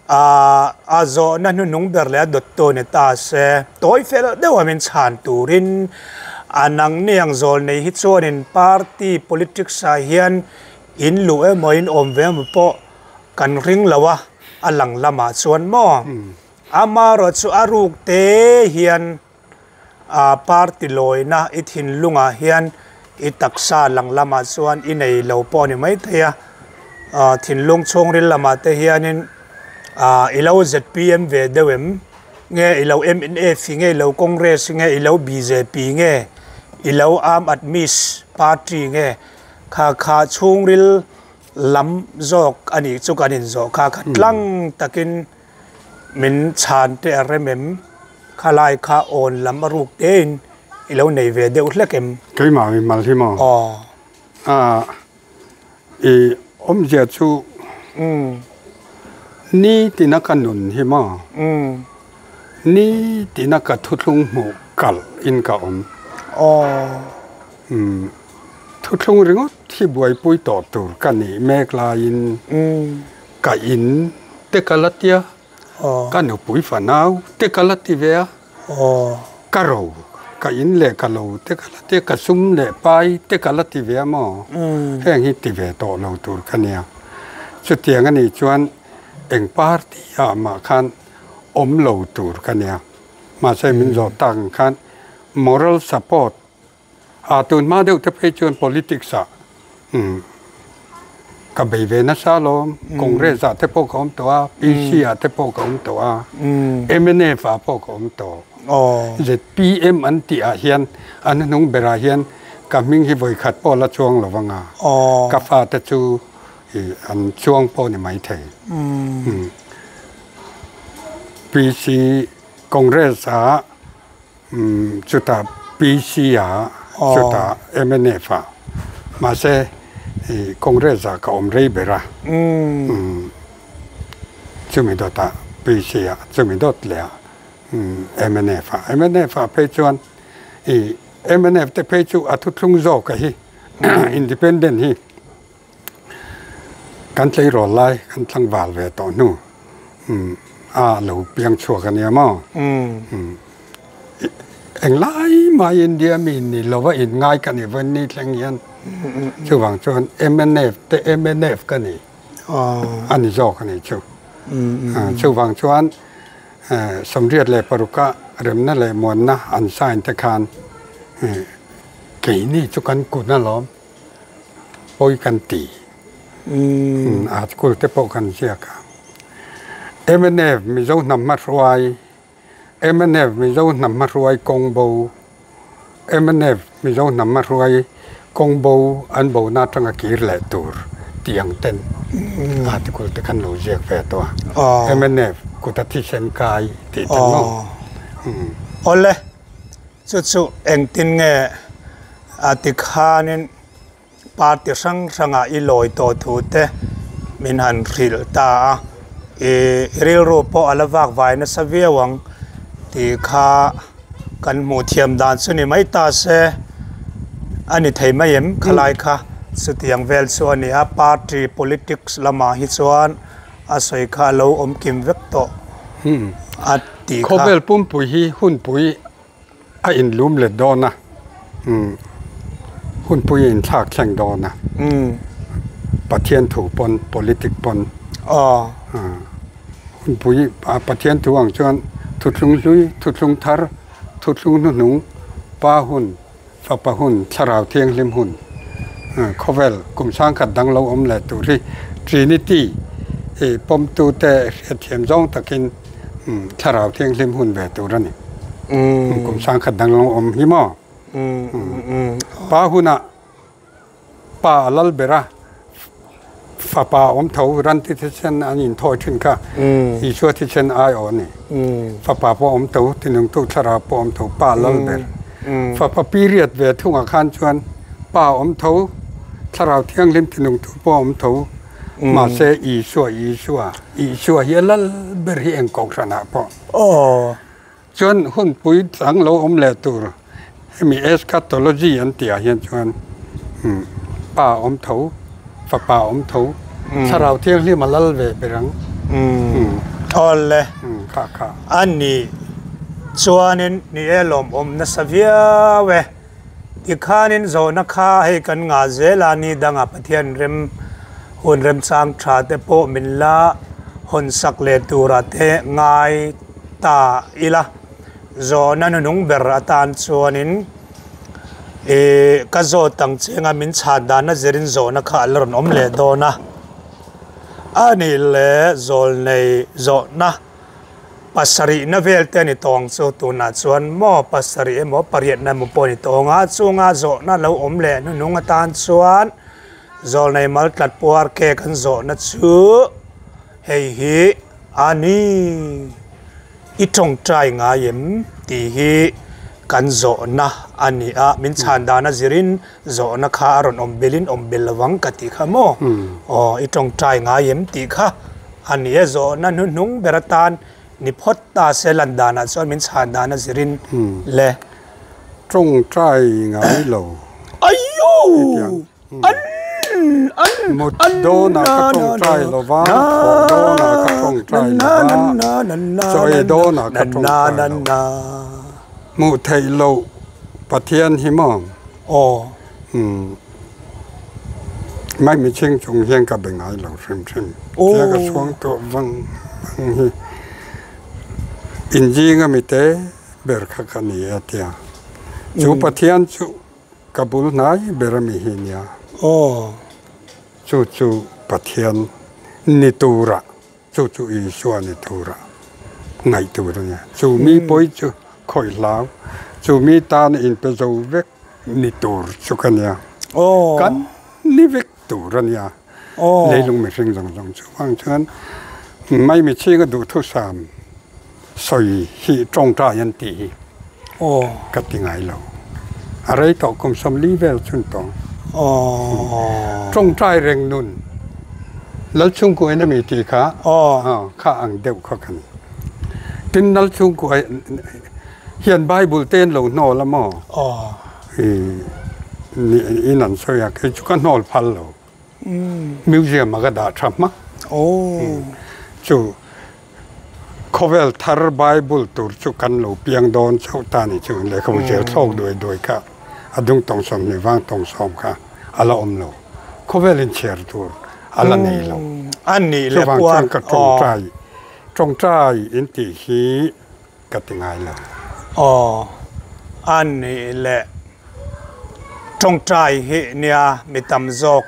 a zawhna hnuhnung ber leh a dawttu ni ta se, tawi fel deuha min chhan turin a nangni ang zawl nei hi chuanin party politics ah hian in luh emaw in awm ve emaw pawh kan ring lo a, a lang lamah chuan maw? Amaherawh chu a ruk te hian a party lawina i thinlungah hian i taksa lang lamah chuan i nei lo pawh a ni maithei a, thinlung chhungril lamah te hianin i lo zpm ve deuh em? Nge i lo mnf nge i lo Congress nge i lo bjp nge i lo Aam Aadmi Party nge kha kha chhungril lam zawk a nih chu kan inzawh kha kha tlang takin min chhan te a rem em? Khalai kha awn lam a ruk tein i lo nei ve deuh hlek em? Keimah mi mal hi maw? Aw. A, i awmzia chu ni tina ka nun hi maw? Ni tina ka thuthlung hmuh kalh in ka awm. Aw. Thuthlung ringawt hi buaipui tawh tur ka nih mek laiin ka in te ka la tia. Ka nupui fanau te ka la ti ve a, ka ro, ka in leh ka lo te ka la ti a, ka sum leh pai te ka la ti ve a maw? Heng hi ti ve tawh lo tur ka nia. Chutiang a nih chuan eng party ah mah khan awm lo tur ka nia. Mahse min zawh tak ang khan moral support A tun hma deuh te phei chuan politics ah ka bei ve nasa alawm. Congress ah te pawh ka awm tawh a, PC ah te pawh ka awm tawh a, mnf ah pawh ka awm tawh. ZPM an tih ah hian an hnung berah hian ka hming hi vawi khat pawh la chuang lo vang a, ka fate chu an chuang pawh ni maithei. PC Congress ah Chutah PC ah, chutah mnf ah, mahse Congress ah ka awm rei ber a, chumi dawtah PC ah, chumi dawt leh ah mnf ah. Mnf ah phei chuan mnf te phei chu a thuthlung zawk a hi, independent hi. Kan tleirawl lai kan tlangval ve tawh hnu a lo piang chhuak a nia maw? Englai mai India mi ni lova inngai ka ni vawn ni thleng hian chuvang chuan mnf te mnf ka ni a ni zawk a ni chu. Chuvang chuan 86 a remna leh muanna an sign te khan keini chu kan kun alawm. Pawi kan ti. Article te pawh kan ziak a. Mnf Mizo hnam hmahruai, mnf Mizo hnam hmahruai kawng bo, mnf Mizo hnam hmahruai kawng bo an bona atanga kir leh tur tih ang ten article te khan lo ziak ve tawh a. Mnf kut a thisen kai tih ten maw? Awle. Chu chu engtin nge a ti khanin party hrang hrangah i lawi tawh thu te min han hrilh ta a, i rilru pawh a la vak vai nasa viau ang tih kha kan hmuh thiam dan chu ni mai ta se a ni thei mai em khalai kha chutiang vel chu a ni a, party politics lamah hi chuan a sawi kha a lo awm kim vek tawh a tih kha. Khawvel pumpui hi hunpui a inlum let dawn a, hunpui a inthlak thleng dawn a, Pathian thu pawn politic pawn hunpui Pathian thu ang chuan thuthlung hlui, thuthlung thar, thuthlung hnuhnung, pa hun, fapa hun, thlarau thianghlim hun, khawvel kum sangkhat dang lo awm leh tur hi Trinity pawmtute hriatthiam zawng takin thlarau thianghlim hun ve tur a ni. Kum sangkhat dang lo awm hi maw? Pa hunah Pa a lal ber a, Fapa awm tho ran te thisen an inthawi thin kha Isua thisen ai awh a ni. Fapa pawh awm tho, tinungtu thlarau pawh awm tho, Pa lal ber. Fapa period ve thungah khan chuan Pa awm tho, thlarau thianghlim tinungtu pawh awm tho, mahse Isua, Isua, Isua hi a lal ber hi eng kohhranah pawh. Chuan hunpui dang lo awm leh tur hemi eschatology an tih ah hian chuan Pa awm tho, Fapa awm tho, Thlarau Thianghlim a lal ve ber ang. Awle. Kha kha. A nih chuanin ni e lawmawm nasa viau e. Tikhanin zawhna kha hei kan ngah zel a, ni dangah Pathian rem hun remchang tha te pawh min la hawn sak leh turah te ngai ta ila. Zawhna nunung ber atan chuanin ih ka zawt ang chenga min chhan dana zirin zawhna kha a la rawn awm leh dawn a. A nih leh zawlnei zawhna. Pasarihna vel te a ni tawng chu tunah chuan maw pasarih emaw pariatna emaw pawh a ni tawng a, chunga zawhna lo awm leh hnuhnung atan chuan zawlnei mal tlat puar ke kan zawhna chu hei hi a ni i tawngtai ngai em tih hi kan zawhna a ni a, min chhan dan a zirin zawhna kha a rawn awm belin awm bel lovang ka tih kha maw aw i tawngtai ngai em tih kha. A ni e, zawhna hnuhnung ber atan ni phawt ta se lan danah chuan min chhan dan a zirin le. Tawngtai ngai lo. Aiyo! An an Mut dawnah ka tawngtai lo va, thawh dawnah ka tawngtai lo va, chaw ei dawnah ka tawngtai lo. Hmuh theih loh Pathian hi maw? Aw. Umm. Mai michhing chung hian ka be ngai lo hrim hrim. Tia ka chhuang tawh vang vang hi inzing a mite ber kha ka ni a tia. Chu Pathian chu ka bul hnai ber a mi hi nia. Chu chu Pathian ni tura Chu chu Isua ni tura ngaih tur a nia. Chu mi pawi chu khawih hlau, chu mi tana inpe zo vek ni tur chu ka nia. Kan ni vek tur a nia. Leilung mihring zawng zawng chu vang chuan mai michhinga duhthusam sawi hi tawngtai an tih hi ka ti ngai lo. A rei tawh kum 40 vel chun tawng. Tawngtai reng nun Lalchhungkuain a mi tih kha kha ang deuh kha ka ni. Tin Lalchhungkuai hian Bible te an lo hnawl a maw? In an sawi a, kei chu ka hnawl phal lo. Museum a ka dah tha hmak. Chu khawvel thar Bible tur chu kan lo piang dawn chauh ta ni chu lehkhabu zel thlawk duai duai kha a dung tawng 20 vang tawng 10 kha a la awm lo. Khawvel inchhiar tur a la nei lo. Chuvang chuan ka tawngtai tawngtai in tih hi ka ti ngai lo. Aw, a nih leh tawngtai hi nia mi tam zawk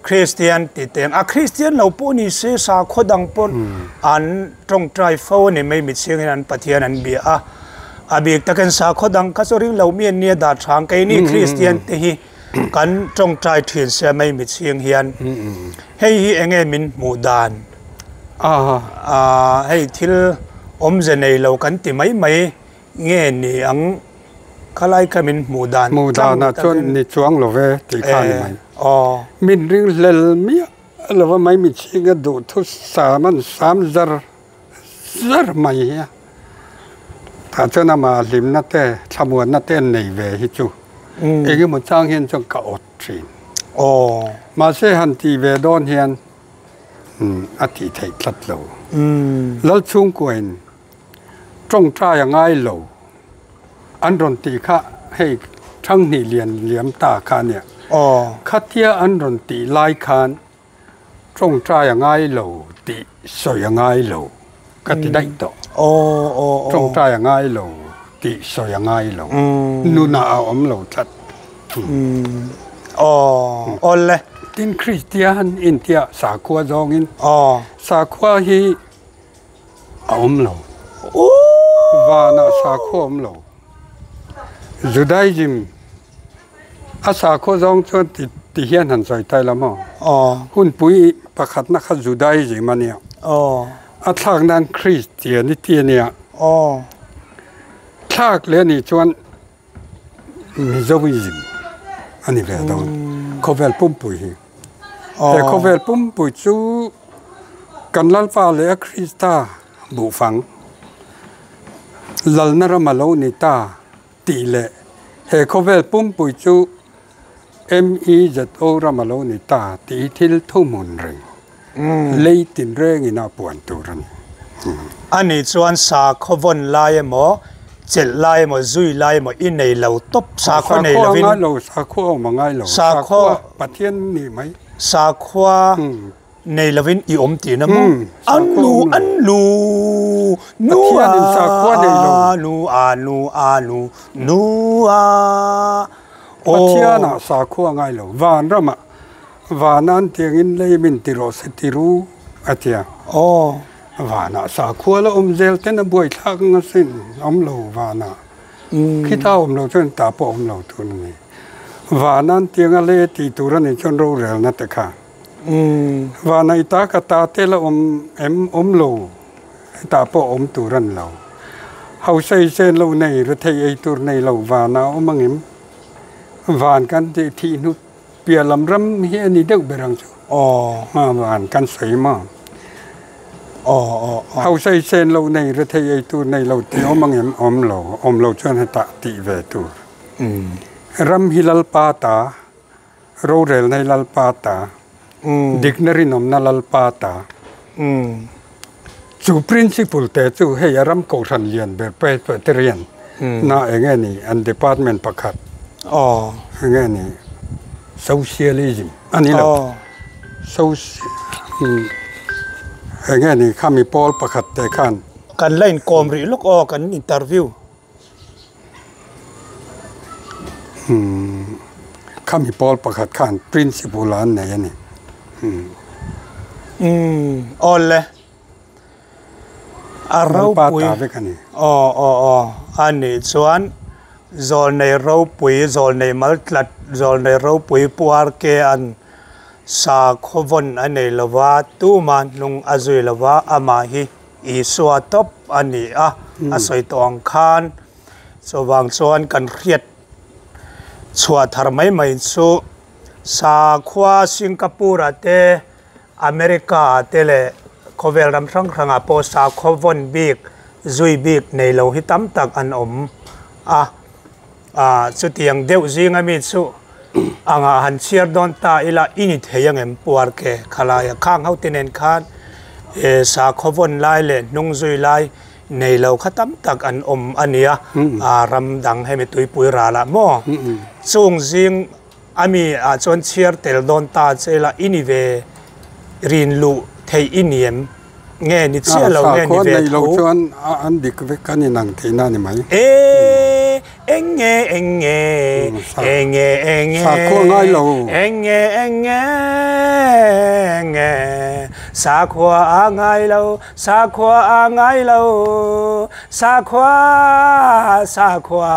Kristian ti teng a, Kristian lo pawh ni se sakhaw dang pawh an tawngtai fo a ni mai, mitchhingin an Pathian an bia a, a bik takin sakhaw dang kha chu ring lo mi an nia dah thang, keini Kristian te hi kan tawngtai thin sia mai mitchhing hian hei hi enge min hmuh dan a hei thil awmze nei lo kan ti mai mai nge ni ang khalai kha min hmuh dan Hmuh danah chuan ni chuang lo ve tih kha a ni mai. Min ring hlel miah lova mai mitchhinga duh thu sam an sam zar zar mai hi a. Tah chuan amah hlimna te thlamuanna te an nei ve hi chu eng emaw chang hian chuan ka awt thin. Mahse han tih ve dawn hian a tih theih tlat lo. Lalchhungkuain tawngtai a ngai lo an rawn tih kha hei Thanghnih lian liam ta kha a nia. Khatia an rawn tih lai khan tawngtai a ngai lo tih sawi a ngai lo ka ti daih tawh. Tawngtai a ngai lo tih sawi a ngai lo. Nunah a awm lo tlat. Tin Kristian intia sakhua zawngin sakhua hi a awm lo. Vanah sakhua awm lo. Judaism a sakhua zawng chuan ti. Ti hian han sawi tai la maw? Aw. Hunpui pakhatna kha Judaism a nia. Aw. A thlak nan Christianity a nia. Aw. Thlak leh a nih chuan Mizoism a ni ve dawn. Khawvel pumpui hi. He khawvel pumpui chu kan Lalpa leh a Krista buhfang lalna ram a lo ni ta tih leh he khawvel pumpui chu MEZO ram a lo ni ta tih hi thil thuhmun reng, lei tinrengin a puan tur a ni. A nih chuan sakhaw vawn lai emaw, chelh lai emaw, zui lai emaw i nei lo tawp, sakhaw nei lovin. Sakhua a ngai lo, sakhua a awm a ngai lo, sakhua Pathian nih mai. Sakhua nei lovin i awm tihna maw? An nu, an nu, nu a, nu a, nu a, nu, nu a. Pathianah sakhua ngai lo, van ramah vana an tiangin lei min ti rawh se ti ru a ti a. Vanah sakhua la awm zel ten a buaithlak ang asin, awm lo vanah. Khita awm lo chuan tah pawh awm lo tur a ni. Vana an tianga lei a tih tur a nih chuan rorelna te kha. Vana i ta ka ta te la awm em awm lo, hetah pawh awm tur a ni lo. Hausa i chen lo nei, rethei ei tur nei lo vana a awm angem? Van kan tih thih hnu piah lam ram hi a ni deuh ber ang chu. Aw van kan sawi maw? Hausa i chen lo nei, rethei ei tur nei lo tih awm angem? Awm lo, awm lo chuan hetah tih ve tur. Ram hi Lalpa ta. Rorelna hi Lalpa ta, dikna rinawmna Lalpa ta. Chu principle te chu hei a ram kohhran lian ber Presbyterian na eng nge ni an department pakhat eng nge ni socialism a ni lo eng nge ni khami pawl pakhat te khan. Kan la inkawm rih lawk aw kan interview. Khami pawl pakhat khan principle an nei a ni. Awle. A ropui. Ta vek a ni. Aw aw aw a nih chuan zawlnei ropui zawlnei maltlat zawlnei ropui puar ke an sakhaw vawn a nei lova tuma hnung a zui lova amah hi Isua tawp a ni a, a sawi tawh ang khan chuvang chuan kan hriat chhuah thar mai mai chu sakhua Singapore ah te, America ah te leh khawvel ram hrang hrang ah pawh sakhaw vawn bik, zui bik nei lo hi tam tak an awm a. Ah chutiang deuh zinga mi chu anga han chhiar dawn ta ila i ni thei angem puar ke khalaia khang ho te nen khan eh sakhaw vawn lai leh hnung zui lai nei lo kha tam tak an awm a nia ah ram dang hemi tuipui ral ah maw chung zing ami ah chuan chhiar tel dawn ta che ila i ni ve rin luh theih i ni em nge ni chiah lo nge ni ve tho. Nei lo chuan an dik vek an inang theihna a ni mai. E eng nge eng nge eng nge eng nge Sakhua ngai lo. Eng nge eng nge eng nge Sakhua a ngai lo Sakhua a ngai lo Sakhua Sakhua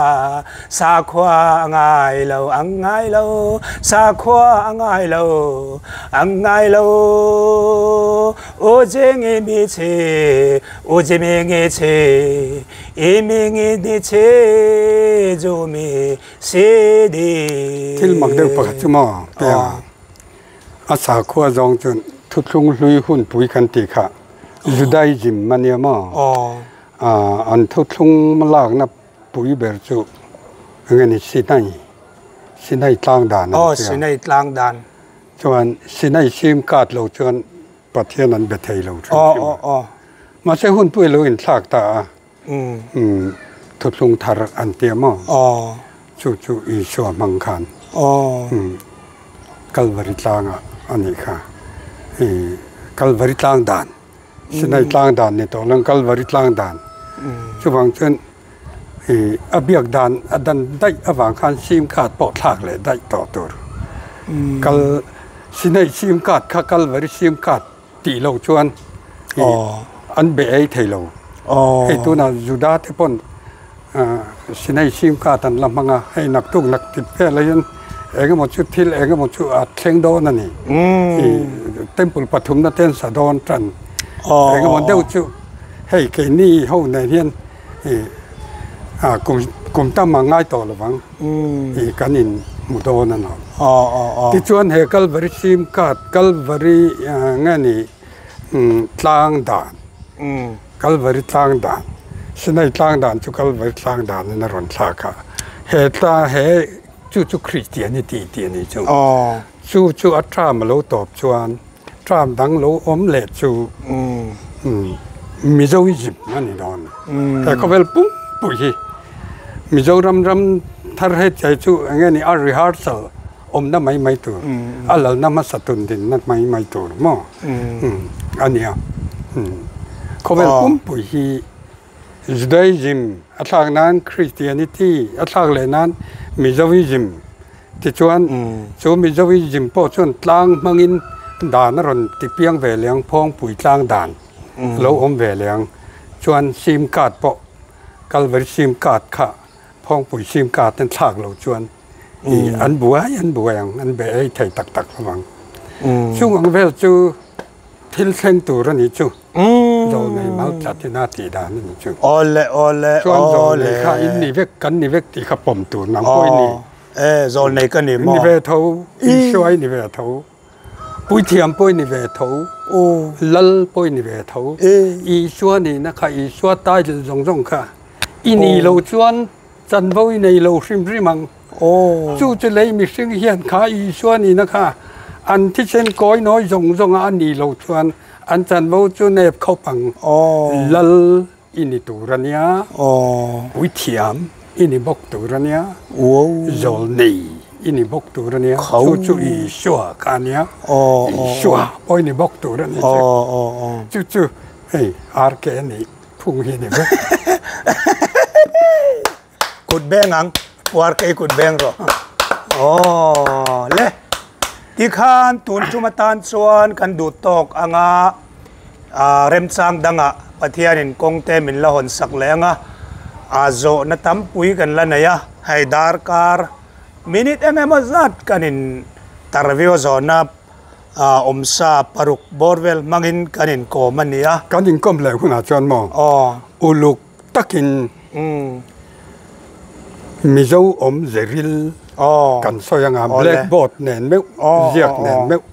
Sakhua a ngai lo ang ngai lo Sakhua a ngai lo ang ngai lo U jing i mi chi U ji mi ngi chi i mi ngi ni chi ju mi si di. Thil mak deuh pakhat chu maw Piang? A sakhua zawng chuan thuthlung hlui hunpui kan tih kha Judaism a nia maw? An thuthlung lakna pui ber chu eng nge ni Sinai, Sinai tlang dan an tia. Sinai tlang dan. Chuan Sinai sim kat lo chuan Pathian an be thei lo hrim hrim a. Mahse hun pawh i lo inthlak ta a, thuthlung thar an tia maw? Chu chu Isua hmang khan Kalvari tlangah a nih kha. Kalvari tlang dan, Sinai tlang dan ni tawh lo, Kalvari tlang dan. Chuvang chuan a biak dan a dan daih avang khan sim card pawh thlak leh daih tawh tur. Kal Sinai sim card kha Kalvari sim card tih loh chuan an be ei thei lo. Hei tunah Juda te pawn Sinai sim card an la hmang a, hei naktuk nak tip velah hian Engemaw chu thil engemaw chu a thleng dawn a ni. I temple pathumna te an sa dawn tan. Engemaw deuh chu hei keini ho nen hian i kum kum tam a ngai tawh lovang i kan in hmu dawn a ni. Tichuan he Kalvari sim card Kalvari nge ni tlang dan Kalvari tlang dan Sinai tlang dan chu Kalvari tlang dan in a rawn thlak a he tlang he Chu chu Kristian i ti tih a nih chu. Chu chu a term a lo tawp chuan term dang lo awm leh chu Mizoism a ni dawn. He khawvel pumpui hi Mizoram ram thar he chai chu eng nge ni a rehearsal awmna mai mai tur, a lalna hmasa tun dinna mai mai tur maw a nia. Khawvel pumpui hi Judaism a thlak nan Christianity a thlak leh nan Mizoism tichuan chu Mizoism pawh chuan tlang hmangin dan a rawn ti piang ve leh ang Phawngpui tlang dan a lo awm ve leh ang chuan sim card pawh Calvary sim card kha Phawngpui sim card an thlak lo chuan ih an buai an buai ang an be ei thei tak tak lo ang chung ang vel chu Thil thleng tur a nih chu. Zawlnei mal tlat ina tih dan a nih chu. Awle awle Chuan zawlnei kha in ni vek kan ni vek tih kha pawm tur nang pawh i ni. E zawlnei ka ni maw? Ni ve tho, Isua i ni ve tho, Puithiam pawh i ni ve tho, Lal pawh i ni ve tho. Isua nihna kha Isua title zawng zawng kha i nih loh chuan chanvo i nei lo hrim hrim ang. Chu chu lei mihring hian kha Isua nihna kha an thisen kawi nawi zawng zawnga a nih loh chuan an chanvo chu nep khawp ang. Lal i ni tur a nia, puithiam i ni bawk tur a nia, zawlnei i ni bawk tur a nia, chu chu Isua kha a nia, Isua pawh i ni bawk tur a ni chu. Chu chu hei RK a nih phung hi a ni vek. Kut beng ang, puar kei kut beng rawh. Aw le, tikhan tun tum atan chuan kan duh tawk anga remchang dangah Pathianin kawngte min la hawn sak leh anga a zawhna tampui kan la nei a. Hei darkar minute eng emaw zat kan in tarview a zawhna awmsa paruk bawr vel hmangin kan inkawm a ni a. Kan inkawm leh hunah chuan maw uluk takin Mizo awm ze ril kan sawi anga blackboard nen meuh ziak nen meuh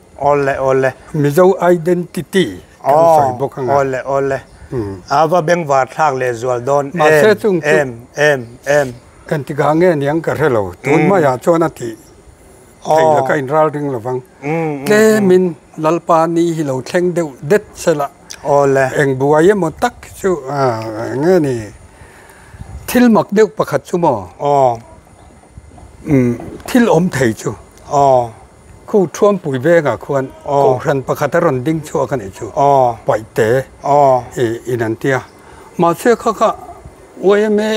Mizo identity kan sawi bawk anga. Awle awle a va bengvar thlak leh zual dawn em em em em. Engtikah nge niang ka hre lo tun maiah chuan a tih thei laka inral ring lovang. Tlemin Lalpa ni hi lo thleng deuh det sela. Awle. Eng buai emaw tak hi chu eng nge ni thil mak deuh pakhat chu maw? Aw. Umm thil awm thei chu. Aw. Khu Thuampui vengah khuan Kohhran pakhat a rawn ding chhuak a nih chu. Aw. Paihte. Aw. I in an tia. Mahse kha kha yma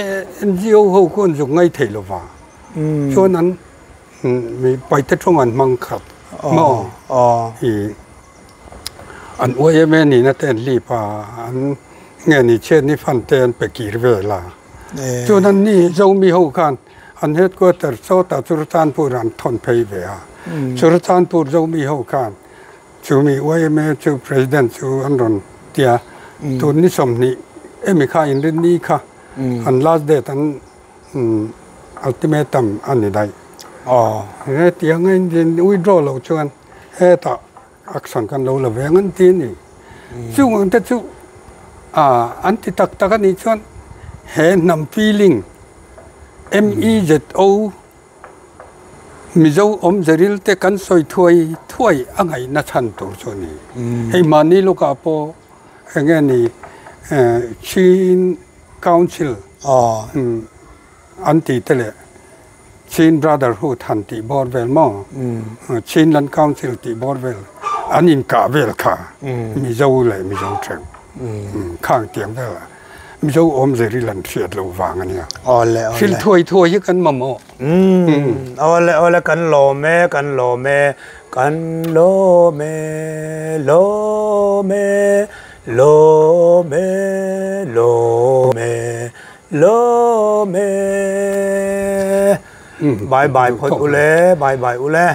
NGO ho khuan zuk ngaih thei lova. Chuan an Mi paite tawng an hmang khat maw? I an YMA nihna te an lip a, an nge ni chhiat ni fund te an pe kir vel a. Chuan an ni Zomi ho khan an headquarter sawtah Churachandpur an thawn phei ve a. Churachandpur Zomi ho khan chu mi YMA chu president chu an rawn tia tun ni 20 emi kha inrinni kha an last date an Ultimatum a ni daih. Hetiang a in withdraw loh chuan hetah action kan lo la ve ang an ti a ni. Chung ang te chu an ti tak tak a nih chuan he hnam feeling MEZO Mizo awmzeril te kan sawi thuai thuai a ngaihna chhan tur chu a ni. Hei mahni lawkah pawh eng nge ni Chin Council an tih te leh Chin Brotherhood han tih bawr vel maw? Chinland Council tih bawr vel an inkah vel kha Mizo leh Mizo theuh khang tiang vel ah Mizo awmze ril an hriat loh vang a nia. Thil thuai thuai hi kan mamawh. Awle awle kan lawm e kan lawm e kan lawm e lawm e. Lawm e, lawm e, lawm e. Bye bye phawt ule, bye bye ule.